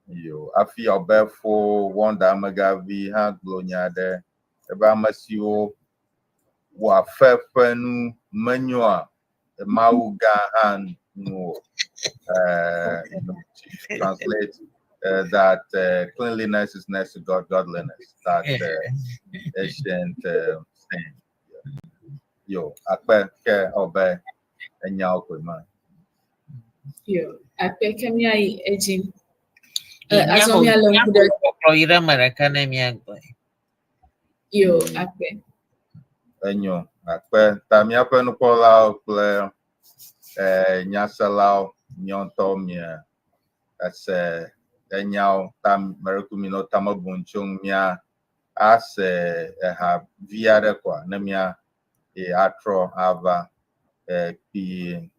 Yo hafi ewɔ be fo Wonder Amegavi hã gblɔ nya aɖe ebe ame siwo wɔa fe ƒe nu menyoa Mawu gã hã nu o. To translate that cleanliness is next to God, godliness. That ancient saying. Yo, akpe ke ɔbɛ enyawo koe ma. Yo, akpe ke míayi edzi. Azɔ míalé ŋku ɖe. Kpɔkplɔ yi ɖe ame ɖeka ne míagblɔe. Yo, akpe. Enyo, akpe. Ta míaƒe nukpɔlawo kple nyaselawo míawo ŋutɔ mie ese enyawo ta mereku mi nɔ tame bum tso ŋu mía ase eha vi aɖe koa ne mía e atrɔ ava e kpuie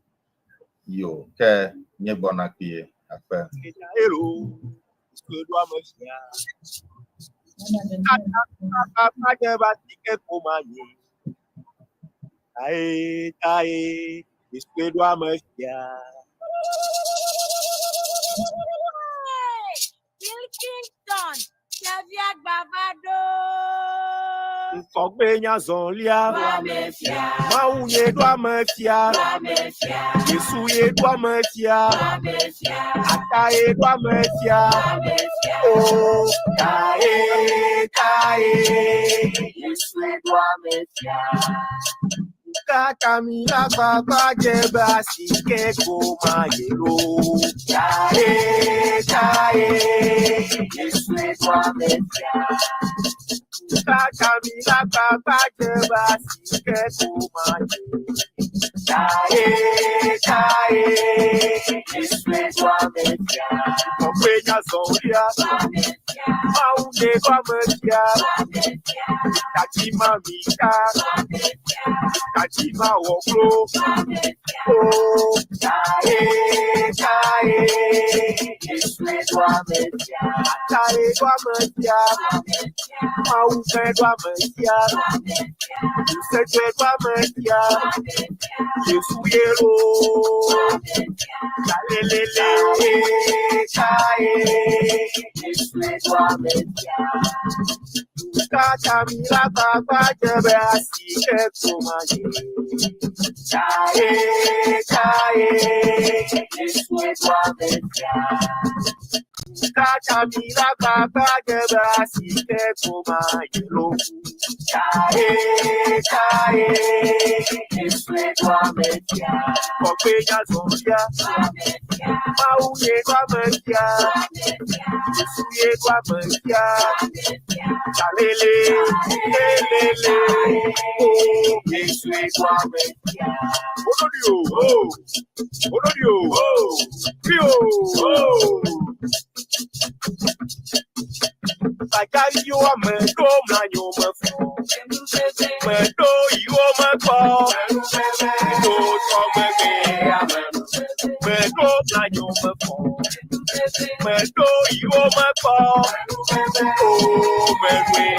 yo ke míegbɔna kpuie akpe. Tae, tae, Yesu ɖo ame fia. Pilkington, ɖevia gbava ɖo. Ŋkɔgbe nya zɔlia. Mawu ye ɖo ame fia. Yesu ye ɖo ame fia. Ata ye ɖo ame fia. O tae, tae, Yesu ɖo ame fia. Kaka mi la gbagba dze be asike ko ma ye lo. Tae, tae, Yesu ɖo ame fia. Kaka mi la gbagba dze be asike ko ma ye. Tae, tae, Yesu ɖo ame fia. Kɔkɔe nya zɔlia. Mawu ye ɖo ame fia. Tati ma mi ta. Tati ma wɔ klo. O tae, tae, Yesu ɖo ame fia. Tae ɖo ame fia. Mawu fɛ ɖo ame fia. Sɛgbɛ ɖo ame fia. Yesu ye lo. Talelele, tae, Yesu ɖo ame fia. Kaka mi la gbagba dze be asike ko ma ye. Tae, tae, Yesu ɖo ame fia. Kaka mi la gbagba dze be asike ko ma ye lo. Tae, tae, Yesu ɖo ame fia. Kɔkɔe nya zɔlia. Mawu ye ɖo ame fia. Yesu ye ɖo ame fia. Talele, lelele, o Yesu ɖo ame fia. Olórí o, o, olórí o, o, bí o, o. Bàjá yóò ame ɖo mlanyo me fɔ. Me ɖo yiwo me kpɔ. Ɖo tɔ megbe. Me ɖo mlanyo me fɔ. Me ɖo yiwo me kpɔ. O me ɖoe.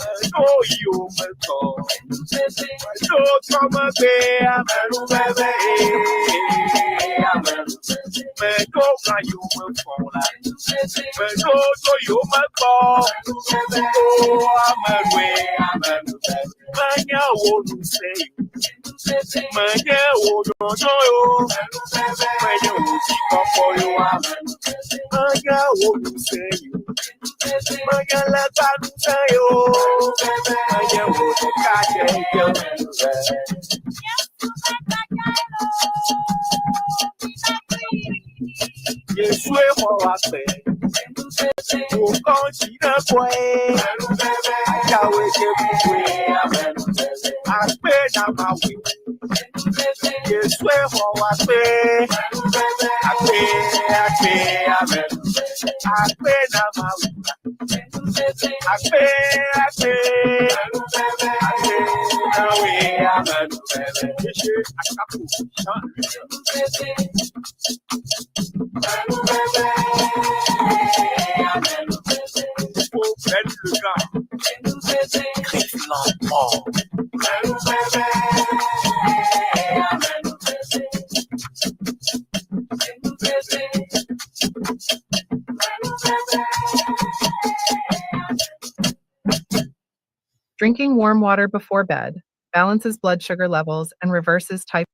Me ɖo yiwo me kpɔ. Me ɖo tɔ megbe. Me ɖo mlanyo me fɔ la. Me ɖo tɔ yiwo me kpɔ. O ame ɖoe. Menye wo nu se yo. Menye wo nyɔnyɔ yo. Menye wo dzikpɔkpɔ yo. Menye wo nu se yo. Menye legba nu se yo. Menye wo ɖeka dze yo. Yesue xɔ wa kpe. Wòkɔ tsi ɖe kɔe. Ajawoe dze kukue. Akpe na mawe. Yesue xɔ wa kpe. Akpe akpe ame. Akpe na mawe. Akpe akpe. Akpe na we ame. Yesue akapo Jean Ben le gars. Griffe Drinking warm water before bed balances blood sugar levels and reverses type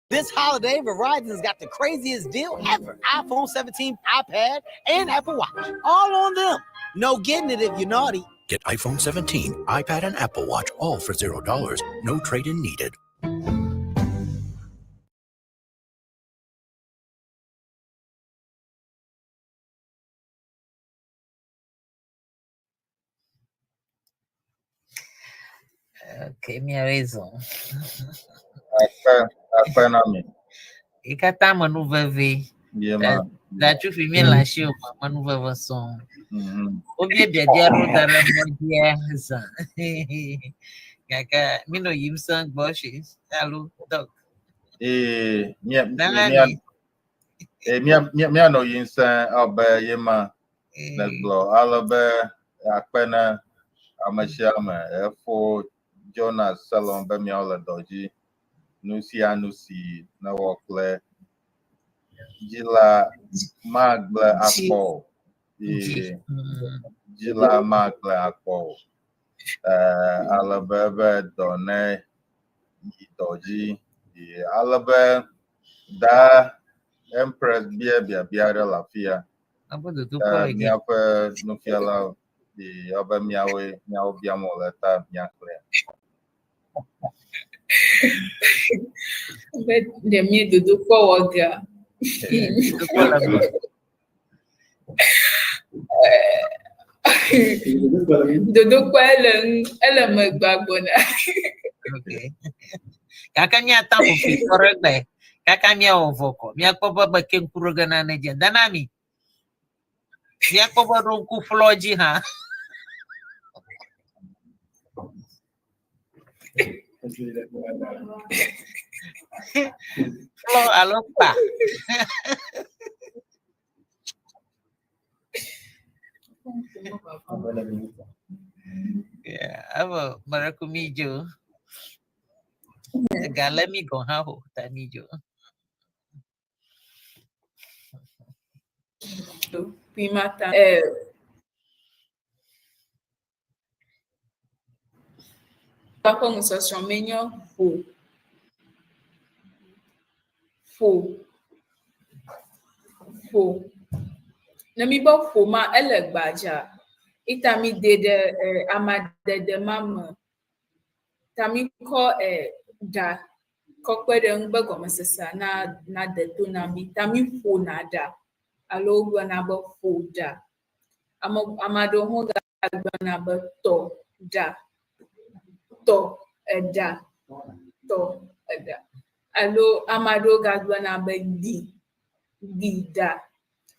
This holiday, Verizon's got the craziest deal ever. iPhone 17, iPad, and Apple Watch. All on them. No getting it if you're naughty. Get iPhone 17, iPad, and Apple Watch all for $0. No trade in needed. Ke míawoe zɔ. Akpe akpe na mi. Yi katã me nu veve. Ye ma. Ɖatsufi míele asi o, me nu veve sɔŋ. Wobia biabia ɖewo da ɖe mɔ dzia zã. Gake mínɔ yim sẽ gbɔ si alo dɔk. Ee, mía Nana mía mi. ee, mía mía míanɔ yim sẽ abe ye ma negblɔ ale be akpe na ame sia ame efo Jonas Selon be miawo le dɔ dzi nu sia nu si newɔ kple dzi la magblẽ akpɔ o. Ee, dzi la magblẽ akpɔ o. Eh, ale be be dɔ ne yi dɔ dzi. Ee, ale be da Empress bia biabia aɖe le afia. Abe dodokpɔ Eh, le dzi. míaƒe nufiala ee, abe míawoe míawo biam wòle ta míaxlẽa. Be ɖe mí dodokpɔ wɔ gea? Dodokpɔ le me. Dodokpɔ ele ŋu, ele megbea gbɔna. Okay. Gake míata ƒo fi kɔ ɖe gbe. Kaka míawɔ vɔ kɔ. Míakpɔ be be ke ŋku ɖo ge nane dze. Dana mi. Míakpɔ be ɖo ŋku ƒlɔ dzi hã. Ƒlɔ alo kpa. Yeah, evɔ meɖe mi dzo. Ega le mi gɔ̃ hã o, ta mi dzo. Primata. Eh, ƒe nusɔsrɔ̃ menye ƒo. Ƒo. Ƒo. Ne míbe ƒo ma, ele gbadza. Ita míde ɖe eh, amadede ma me. Ta míkɔ eh, ɖa kɔ kpe ɖe eŋu be gɔmesesea na nade to na mí. Ta míƒona ɖa alo wogblɔna be ƒo ɖa. Ame ame aɖewo hã gagblɔna be tɔ ɖa, tɔ eɖa, tɔ eɖa. Alo ame aɖewo gagblɔna be ɖi, ɖi ɖa.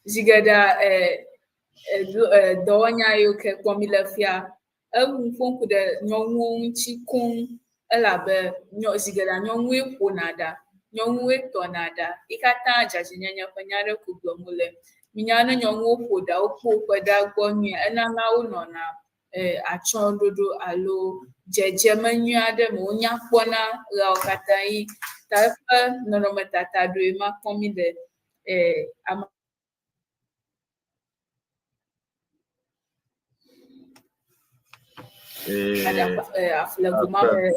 Zi geɖea e e dɔwɔnya yiwo ke kpɔm míle fia, eŋu ƒom ku ɖe nyɔnuwo ŋuti koŋ elabe nyɔ zi geɖea nyɔnuwoe ƒona ɖa, nyɔnuwoe tɔna ɖa. Yi katã dzadzɛnyenye ƒe nya aɖe ko gblɔm wole. Minya ne nyɔnuwo ƒo ɖa, wokpɔ woƒe ɖa gbɔ nyuie, enana wonɔna e atsyɔ̃ɖoɖo alo dzedzeme nyui aɖe me. Wonya kpɔna ɣeawo katã ɣi. Ta eƒe nɔnɔmetata ɖewoe ma kpɔm míle e ame Le goma me,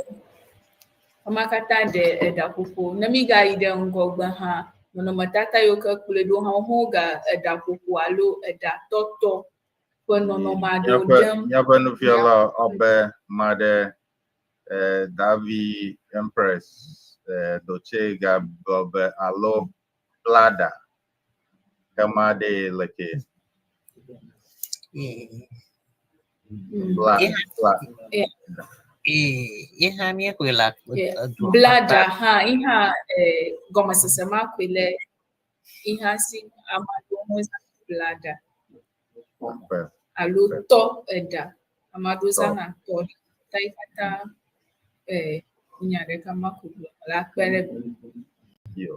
ame katã ɖe eɖaƒoƒo. Ne mígayi ɖe ŋgɔgbe hã, nɔnɔmetata yiwo ke kplɔe ɖo hã, wohã woga eɖaƒoƒo alo eɖatɔtɔ ƒe nɔnɔme aɖewo ɖem. Míaƒe nufiala ɔbe maɖe Davi Empress Doce gagblɔ be alo bla ɖa. Kema ɖee leke? Bla, bla. Ye hã míexɔe le edua Bla ɖa hã, ye hã gɔmesese ma koe le ye hã si ame aɖewo hã zãna bla ɖa. Alo tɔ eɖa. Ame aɖewo zãna tɔ ɖa. Ta yi katã nya ɖeka ma ko gblɔm mele akpe ɖe. Yo.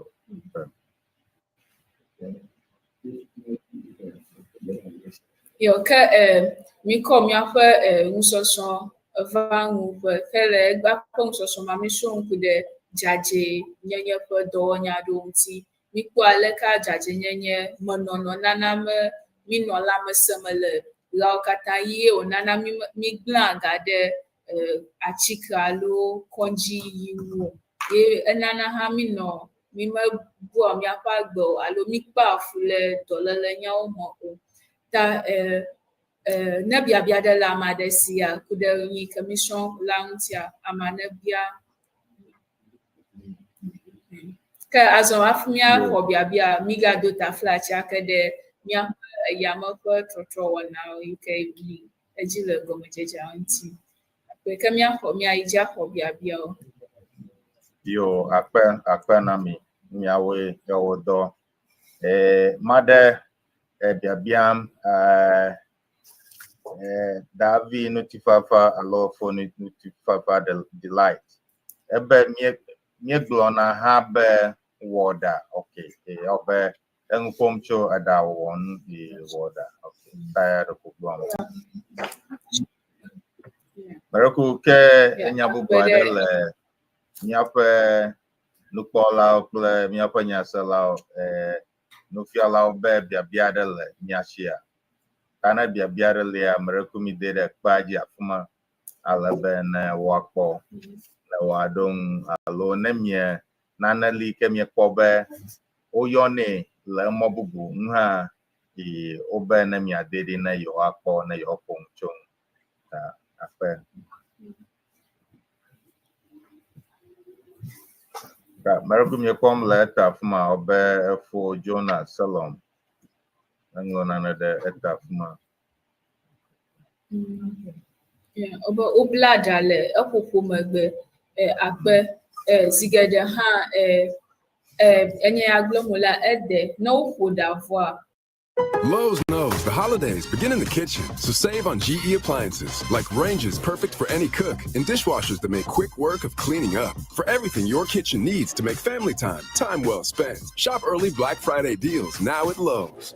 Yo ke míkɔ míaƒe nusɔsrɔ̃ va nuƒe ke le egbea ƒe nusɔsrɔ̃ ma mísrɔ̃ nu ku ɖe dzadzɛnyenye ƒe dɔwɔnya aɖewo ŋuti. Míkpɔ aleke dzadzɛnyenye menɔnɔ nana be mínɔ lãmesẽ me le ɣeawo katã ɣi ye wònana mí mígblẽa ga ɖe atike alo kɔdziyiyi ŋu o. Ye enana hã mínɔ mímebua míaƒe agbe o alo míkpea fu le dɔlélenyawo me o. Ta e, e, ne biabia ɖe le ame aɖe sia ku ɖe nu yi ke mísrɔ̃ la ŋutia, amea nebia. Ke azɔ hafi míaxɔ biabia, mígado taflatse ake ɖe míaƒe eyame ƒe trɔtrɔwɔnawo yi ke yi edzi le gɔmedzedzea ŋuti. Akpe. Koe ke míaxɔ míayi dzi axɔ biabiawo. Yo, akpe akpe na mi miawoe ewɔ dɔ. Eh, maɖe eh, biabiam eh, eh, Davi ŋutifafa alo fo ŋutifafa delight. Ebe mie míegblɔna hã be wɔ ɖa. Okay, eh, ebe enu ƒom tso eɖawɔwɔ ŋu ye wɔ ɖa. Okay, ta ya ɖeko gblɔm. Mereku ke enya bubu aɖe le míaƒe nukpɔlawo kple míaƒe nyaselawo, eh, nufialawo be biabia aɖe le mía sia. Ta ne biabia aɖe lia, mereku mi de ɖe kpea dzi afi ma ale be ne woakpɔ, ne woaɖo ŋu alo ne mie nane li ke miekpɔ be woyɔnɛ le emɔ bubu ŋu hã yi wobe ne miade ɖi ne yewoakpɔ ne yewoaƒo nu tso ŋu. Ta akpe. Ta mereku miekpɔm le eta afi ma wobe efo Jonas Selom. Eŋlɔ nane ɖe eta afi ma. Wobe wobla ɖa le eƒoƒo megbe akpe zi geɖe hã enye ya gblɔm wòlea ede ne woƒo ɖa vɔa. Lowe's knows the holidays begin in the kitchen, so save on GE appliances like ranges perfect for any cook and dishwashers that make quick work of cleaning up. For everything your kitchen needs to make family time, time well spent. Shop early Black Friday deals now at Lowe's.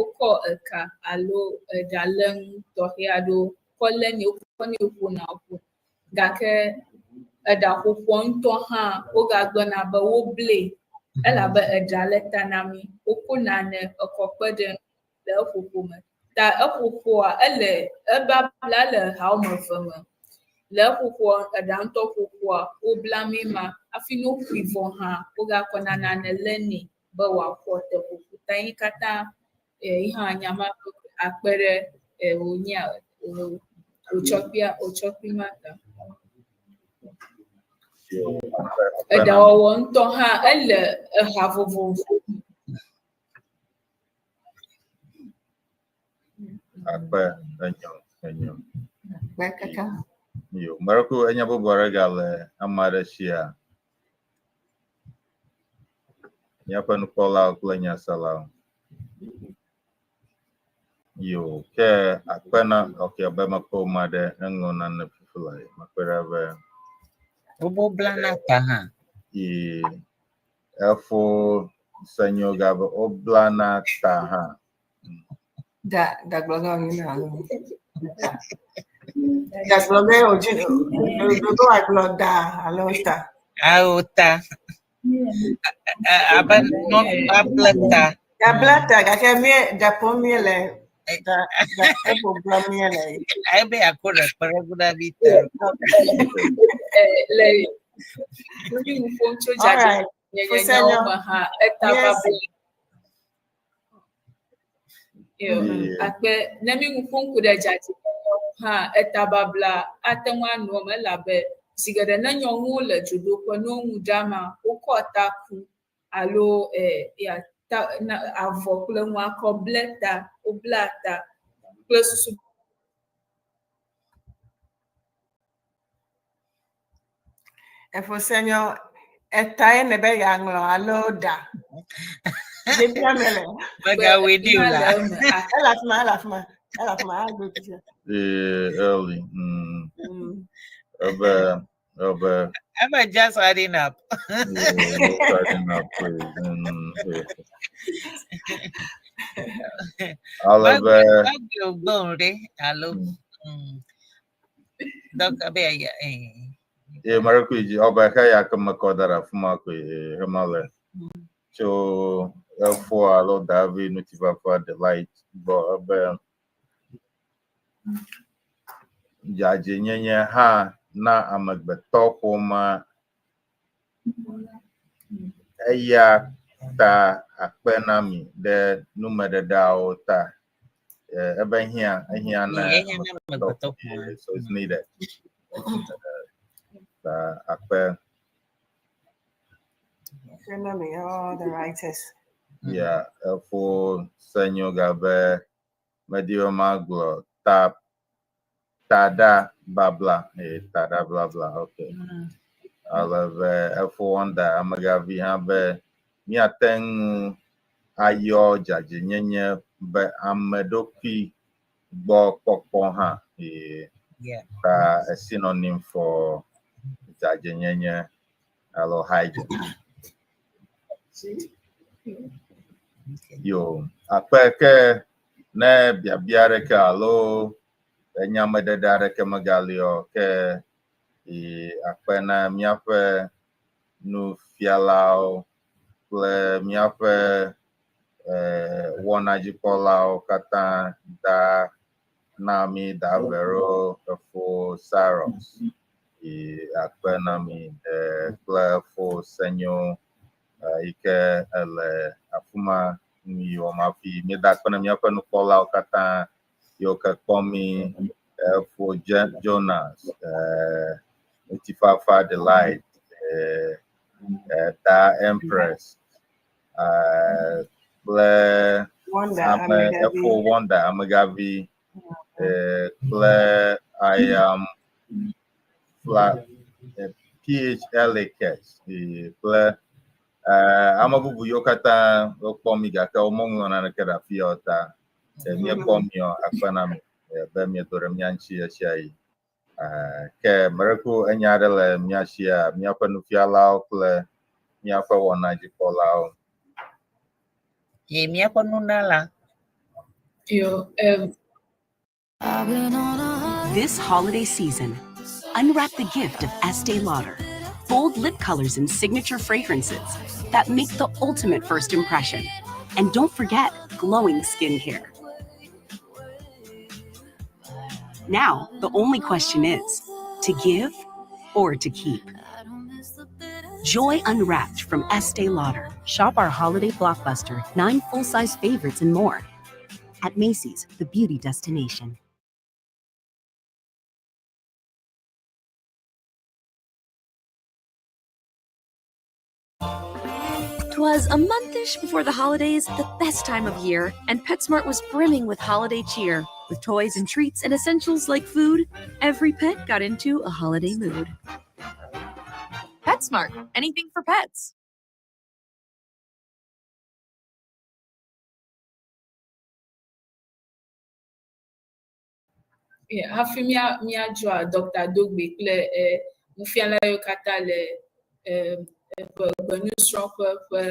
Wokɔ eka alo eɖalẽnu tɔxɛ aɖewo kɔ lénɛ, wokɔnɛ ƒona ƒu. Gake eɖaƒoƒoa ŋutɔ hã wogagblɔna be woblae elabe eɖa le ta na mí. Woko nane ekɔ kpe ɖe eŋu le eƒoƒo me. Ta eƒoƒoa ele ebabla le ha woame eve me. Le eƒoƒoa eɖa ŋutɔ ƒoƒoa wobla mí ma hafi ne woƒoe vɔ hã wogakɔna nane lénɛ be wòaxɔ teƒoƒo ta yi katã yi hã nya ma akpe ɖe wònyea wòtsɔ kpea wòtsɔ kpe ma ta. Eɖawɔwɔ ŋutɔ hã ele eha vovovo. Akpe enyo enyo. Akpe kaka. Yo, mereku enya bubu aɖe gale ame aɖe sia. Míaƒe nukpɔlawo kple nyaselawo. Yo, ke akpe na ok be mekpɔ ame aɖe eŋlɔ nane fifi la mekpɔe ɖa be Wobo blana ta hã. Yi efo senyo gabe woblana ta hã. Da da gblɔ ge wònye na alo. Da gblɔ ge wòdzi ɖoɖo agblɔ da alo ta. Awo ta. Abe nyɔnu babla ta. Babla ta gake mí da ƒom míele da da eƒo gblɔm míele. Ebe akɔ ɖe kpeɖeŋu na mi ta. Le nu ƒom tso dzadzɛnyenyewo me hã eta babla. Akpe ne mi nu ƒom ku ɖe dzadzɛnyenye ŋu hã etababla ate ŋu anɔ eme elabe zi geɖe ne nyɔnuwo le dzodoƒe ne wo nu ɖam wokɔ taku alo e ya ta na avɔ kple nua kɔ ble ta wobla ta kple susu. Efosenyo, etae nèbe yeaŋlɔ alo ɖa? Ɖevia mele. Megawɔe ɖi o la. Ele afi ma, ele afi ma, ele afi ma, agbe fifia. Ee, early. Ebe, ebe. Ebe just adding up. Yeah, just adding up, please. Ale be. Magbe gbɔn ɖe alo. Donc, be ya eh. Ye mare kui ji oba he ya ke me kɔ da ɖe afi ma koe hema le. tso efo alo Davi Ŋutifafa Delight gbɔ ebe dzadzɛnyenye hã na amegbetɔ ƒomea eya ta akpe na mi ɖe numeɖeɖeawo ta. Ebe hiã, ehiã na Ehiã na amegbetɔ ƒomea. So it's needed. Ta akpe. Akpe na mi, all the writers. Yeah, efo senyo gabe medi be magblɔ ta taɖa babla eh, taɖa blabla okay. Ale be efo wonder amegavi hã be míate ŋu ayɔ dzadzɛnyenye be ame ɖokui gbɔ kpɔkpɔ hã. Eh, ta a synonym for dzadzɛnyenye alo hygiene. Yo, akpe ke ne biabia ɖeke alo enyameɖeɖe aɖeke megali o ke akpe na míaƒe nufialawo kple míaƒe wɔnadzikpɔlawo katã da na mí da Vero efo Cyrus akpe na mi kple efo Senyo yi ke ele afi ma nu yi wɔm hafi míeda akpe na míaƒe nukpɔlawo katã yiwo ke kpɔ mí efo Jonas Ŋutifafa Delight Da Empress kple ame efo Wonder Amegavi kple I am Fla PHLAKS kple ame bubu yiwo katã wokpɔ mi gake womeŋlɔ naneke ɖe afi ya o ta míekpɔ mi o akpe na mi be miedo ɖe mía ŋuti ɣesiaɣi. Ke mereku enya aɖe le mía sia míaƒe nufialawo kple míaƒe wɔnadzikpɔlawo. Ye míaƒe nunala. Yo, This holiday season, unwrap the gift of Estee Lauder. Bold lip colors and signature fragrances that make the ultimate first impression. And don't forget glowing skincare. Now, the only question is to give or to keep. Joy Unwrapped from Estee Lauder. Shop our holiday blockbuster, 9 full size favorites, and more. At Macy's, the beauty destination. Twas a monthish before the holidays, the best time of year, and PetSmart was brimming with holiday cheer. With toys and treats and essentials like food, every pet got into a holiday mood. PetSmart, anything for pets. Yeah, hafi mía míadzɔa Dr. Dogbe kple nufiala yiwo katã le eƒe gbenusrɔ̃ƒe ƒe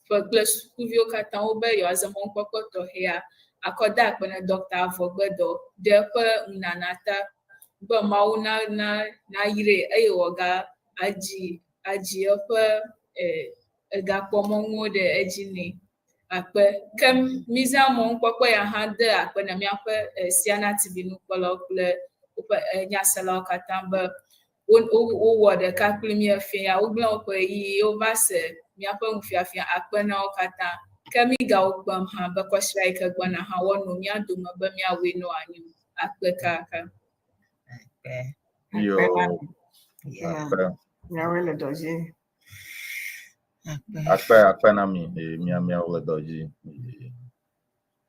ƒe kple sukuviwo katã wobe yewoazã mɔnukpɔkpɔ tɔxɛa akɔ de akpe na Dr. Avɔgbedɔ ɖe eƒe nunana ta be Mawu na na nayrae eye wòaga adzi adzi eƒe egakpɔmɔnuwo ɖe edzi nɛ. Akpe. Ke mízã mɔnukpɔkpɔ ya hã de akpe na míaƒe Siana TV nukpɔlawo kple woƒe nyaselawo katã be wowɔ ɖeka kpli mí efia ya wogblẽ woƒe ɣeyiɣi wova se míaƒe nufiafia akpe na wo katã. Ke mígawo kpem hã be kɔsiɖa yi ke gbɔna hã woanɔ mía dome be míawɔe ne wòanyo. Akpe kaka. Akpe. Yo. Akpe. Miawoe le dɔ dzi. Akpe akpe na mi mia miawo le dɔ dzi.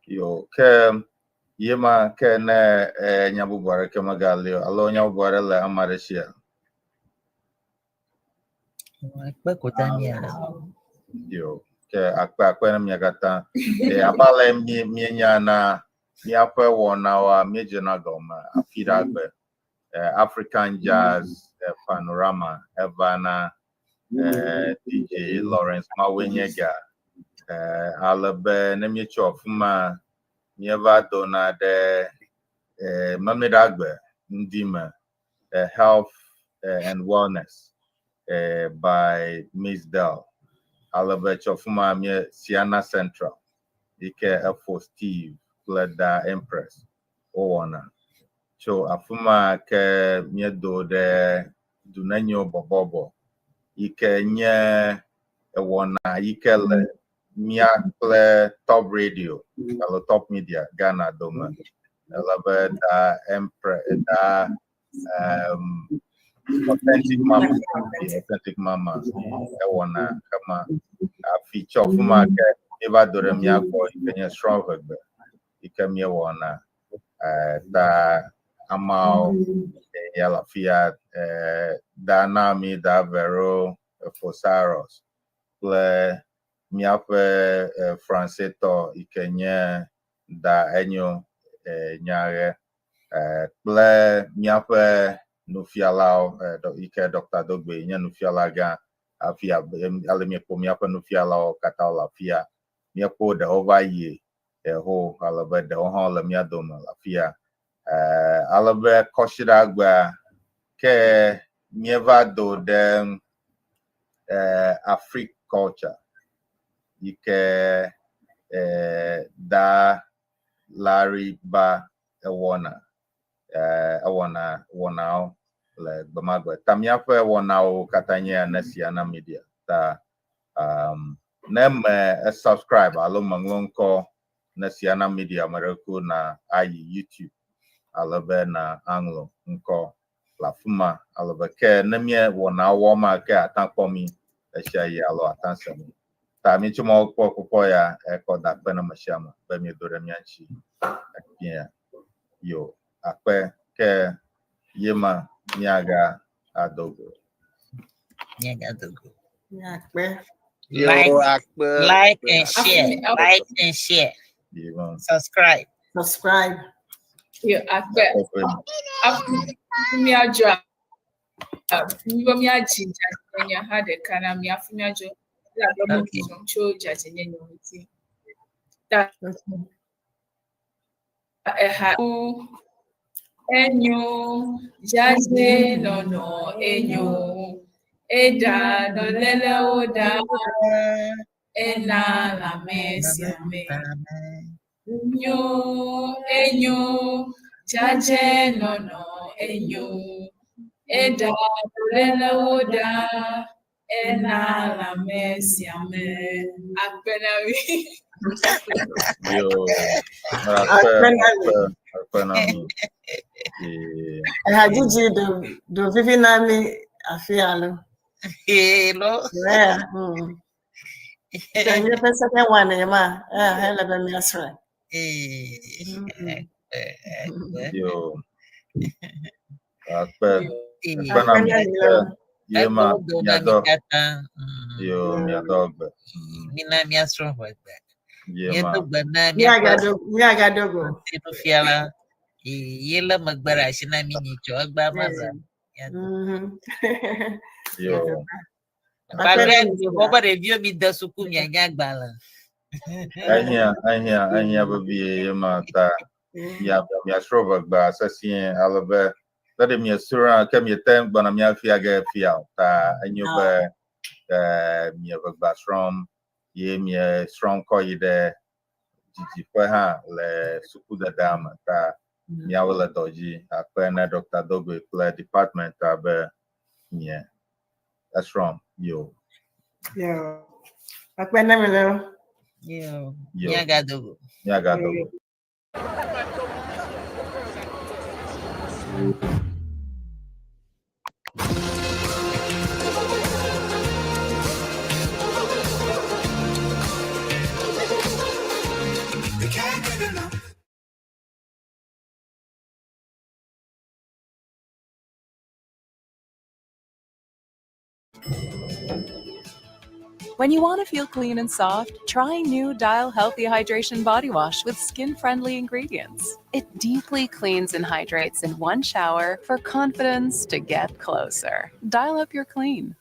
Yo ke ye ma ke ne nya bubu aɖeke megali o alo nya bubu aɖe le ame aɖe sia. Akpe ko ta mia. Yo ke akpe akpe na mia katã. Abe ale mienya na míaƒe wɔnawoa míedzena gɔme afi ɖe agbe. African Jazz Panorama eva na DJ Lawrence Mawenyega. Ale be ne míetso afi ma míeva dona ɖe Memleɖagbe ŋdi me Health and Wellness by Miss Dell. Ale be tso afi ma mie Siana Central yi ke efo Steve kple Da Empress wowɔna. Tso afi ma ke míedo ɖe Dunenyo bɔbɔbɔ yi ke nye ewɔna yi ke le mía kple Top Radio alo Top Media Ghana dome. Ele be Da Empress, Da Authentic Mama, Authentic Mama ewɔna hema. Afi tso afi ma ke míeva do ɖe mía gbɔ yi ke nye srɔ̃ ʋegbe yi ke míewɔna. Ta ameawo ya le afi ya Da Naomi, Da Vero, Fosaros kple míaƒe Francetɔ yi ke nye Da Enyo Nyaɣe kple míaƒe nufialawo yi ke Dr. Dogbe nye nufiala gã hafi ale míekpɔ míaƒe nufialawo katã le afi ya. Míekpɔ ɖewo va yi ho ale be ɖewo hã le mía dome le afi ya. Ale be kɔsiɖagbea ke míeva do ɖe Afrique culture yi ke Da Larry Ba ewɔna ewɔna wɔnawo le gbemagbe. Ta míaƒe wɔnawo katã nye ne Siana Media. Ta ne me subscribe alo meŋlɔ ŋkɔ ne Siana Media me ɖe ko na ayi YouTube ale be na aŋlɔ ŋkɔ le afi ma ale be ke ne mía wɔna wɔm ke ata kpɔ mi esia yi alo ata se mi. Ta mi tso mawo kpɔ kpɔkpɔ ya ekɔ da akpe na ame sia ame be miedo ɖe mía ŋuti efia. Yo akpe ke ye ma míaga ado go. Míagado go. Akpe. Like, Yo, akpe. like and share. Like and share. Yema. Subscribe. Subscribe. Yo, akpe. Afi míadzɔ míbe míadzi dzadzɛnyenye hã ɖeka na mi hafi míadzo elabe medzɔm tso dzadzɛnyenye ŋuti. Ta eha enyo dzadzɛnɔnɔ enyo eɖa dɔlélewo ɖa ena lãmesẽme. Enyo enyo dzadzɛnɔnɔ enyo eɖa dɔlélewo ɖa ena lãmesẽme. Akpe na mi. Yo akpe Akpe na mi. akpe akpe na mi. Eh, Ehadzidzi do do vivi na mi afi alo. Hello. Yeah. Then míaƒe second one ye ma ele be míasrɔ̃e. Yo akpe akpe na mi. Akpe na mi. Ke ye ma Ekpe do na mi miadɔ katã. yo miadɔ gbe. Mina míasrɔ̃ ʋegbe. Ye ma. Míedo gbe na míaƒe Míagado míagado go. nufiala. Ye le megbe ɖe asi na mi nyitsɔ egbea ma zã. Yo Kpakple vɔ be ɖeviwo mi de suku mianya agbalẽ. Ehiã ehiã ehiã vevie ye ma ta mia miasrɔ̃ ʋegbea sesĩe ale be ne ɖe miesrɔ̃a ke miete ŋu gbɔna míafia ge fia o ta enyo be mie ʋegbea srɔ̃m ye miesrɔ̃m kɔ yi ɖe didiƒe hã le sukudedea me ta miawo le dɔ dzi akpe ne Dr. Dogbe kple department a be mie esrɔ̃m yo. Yo. Akpe na mi lo. Yo. Yo. Míagado go. Míagado go. You can't get enough. When you want to feel clean and soft, try new Dial Healthy Hydration Body Wash with skin friendly ingredients. It deeply cleans and hydrates in one shower for confidence to get closer. Dial up your clean.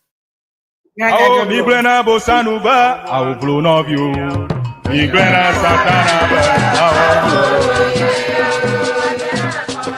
Awo mi gblẽ na bosanu be awo vlo nɔviwo. Mi gblẽ na satana be awo vlo.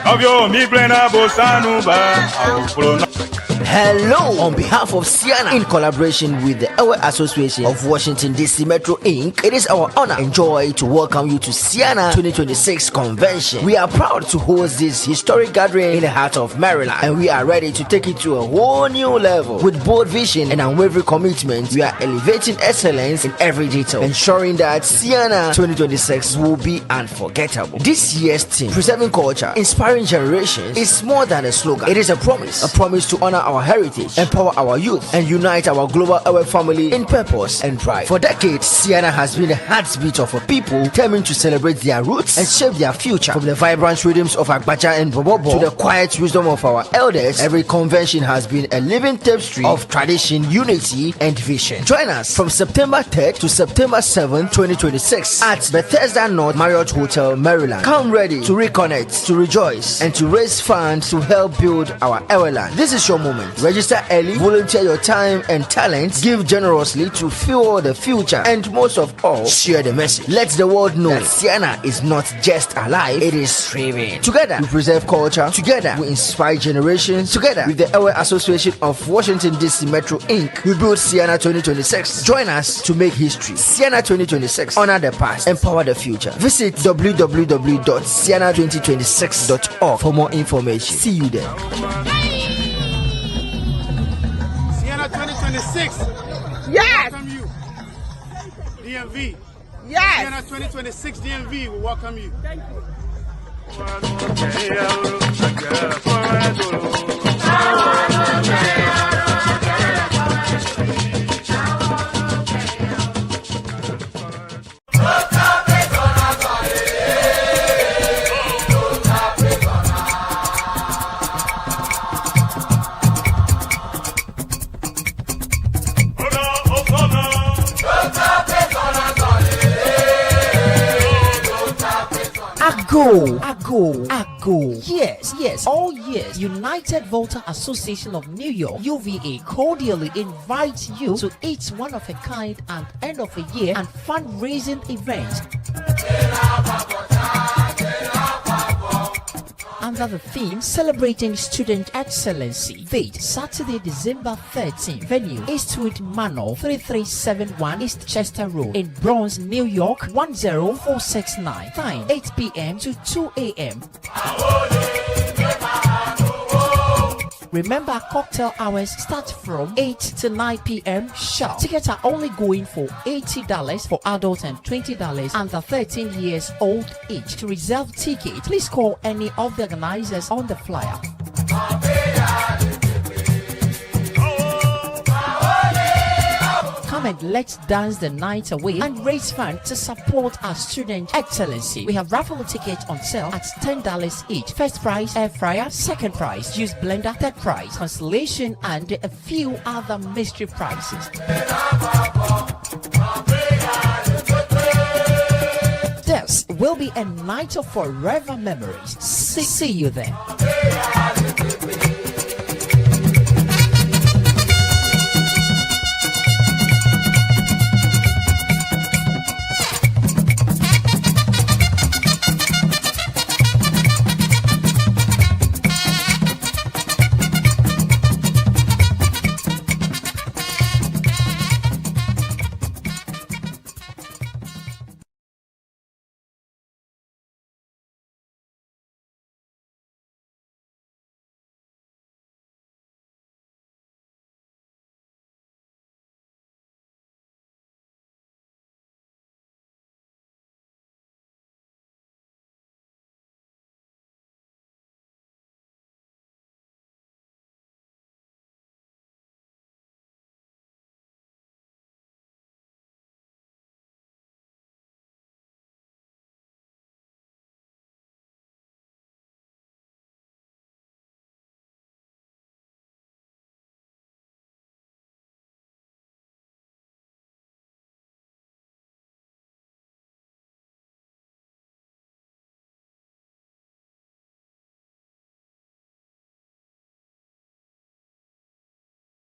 Nɔviwo mi gblẽ na bosanu be awo vlo nɔviwo. Hello! On behalf of Siena, in collaboration with the Ewe Association of Washington DC Metro Inc., it is our honor and joy to welcome you to Siena 2026 Convention. We are proud to host this historic gathering in the heart of Maryland, and we are ready to take it to a whole new level. With bold vision and unwavering commitment, we are elevating excellence in every detail, ensuring that Siena 2026 will be unforgettable. This year's theme, Preserving Culture, Inspiring Generations, is more than a slogan. It is a promise, a promise to honor our heritage, empower our youth, and unite our global Ewe family in purpose and pride. For decades, Siena has been the heartbeat of a people determined to celebrate their roots and shape their future. From the vibrant rhythms of Agbaja and Bobobo to the quiet wisdom of our elders, every convention has been a living tapestry of tradition, unity, and vision. Join us from September 3rd to September 7th, 2026 at Bethesda North Marriott Hotel, Maryland. Come ready to reconnect, to rejoice, and to raise funds to help build our Eweland. This is your moment. Register early, volunteer your time and talents, give generously to fuel the future, and most of all, share the message. Let the world know that Siena is not just alive, it is thriving. Together, we preserve culture. Together, we inspire generations. Together, with the Ewe Association of Washington, D.C. Metro Inc., we build Siena 2026. Join us to make history. Siena 2026. Honor the past, empower the future. Visit www.siena2026.org for more information. See you there. Siena 2026. Yes. Welcome you. DMV. Yes. Siena 2026 DMV will welcome you. Thank you. Ago, Ago, Ago. Yes, yes, all years. United Voter Association of New York, UVA, cordially invites you to its one of a kind and end of a year and fundraising event. Under the theme Celebrating Student Excellency. Date Saturday, December 13. Venue Eastwood Manor, 3371 East Chester Road in Bronx, New York, 10469. Time 8 p.m. to 2 a.m. Remember, cocktail hours start from 8 to 9 p.m. sharp. Tickets are only going for $80 for adults and $20 under 13 years old each. To reserve ticket, please call any of the organizers on the flyer. Come and let's dance the night away and raise funds to support our student excellency. We have raffle tickets on sale at $10 each. First prize, air fryer. Second prize, juice blender. Third prize, consolation, and a few other mystery prizes. This will be a night of forever memories. See, see you there.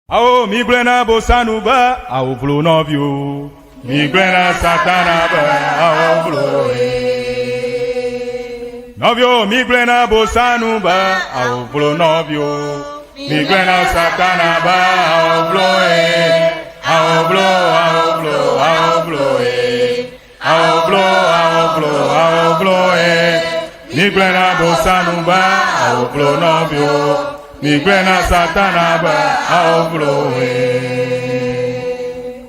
Awo migblẽ na bosanu be awo vlo nɔviwo. Migblẽ na satana be awo vlo ye. Nɔviwo migblẽ na bosanu be awo vlo nɔviwo. Migblɔe na Satana be awoblo ye. Awoblo, awoblo, awoblo ye. Awoblo, awoblo, awoblo ye. Migblɔe na Bosanu be awoblo nɔviwo. Migblɔe na Satana be awoblo ye.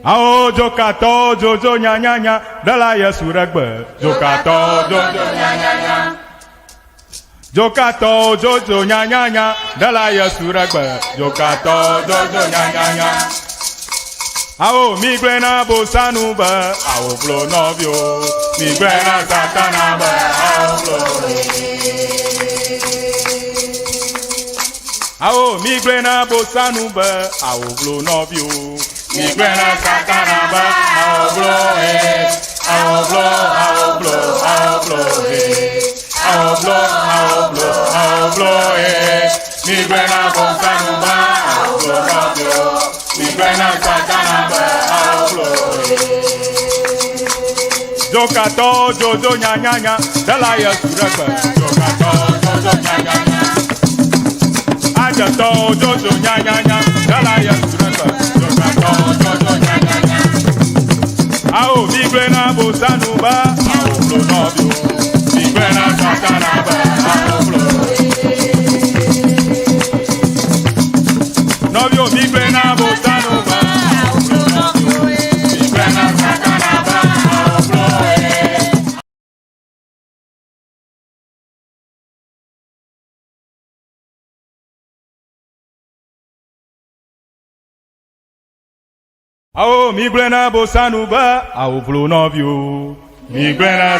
Awo dzokatɔwo dzodzo nyanyanya ɖela Yesu ɖe gbe. Dzokatɔwo dzodzo nyanyanya. Dzokatɔwo dzodzo nyanyanya ɖela Yesu ɖe gbe. Dzokatɔwo dzodzo nyanyanya. Awo migblɔe na Bosanu be awoblo nɔviwo. Migblɔe na Satana be awoblo. Awo migblɔe na Bosanu be awoblo nɔviwo. Migblɔe na Satana be awoblo he. Awoblo, awoblo, awoblo he. Awoblo, awoblo, awoblo he. Migblɔe na Bosanu be awoblo nɔviwo. Migblɔe na Satana be awoblo he. Dzokatɔwo dzodzo nyanyanya ɖela Yesu ɖe gbe. Dzokatɔwo dzodzo nyanyanya. Adzetɔwo dzodzo nyanyanya ɖela Yesu ɖe gbe. Dzokatɔwo dzodzo nyanyanya. Awo migblɔe na Bosanu be awoblo nɔviwo. Migblɔe na Satana be awoblo. Nɔviwo migblɔe na Bosanu be awoblo nɔviwo. Migblɔe na Satana be awoblo. Awo migblɔe na Bosanu be awoblo nɔviwo. Migblɔe na.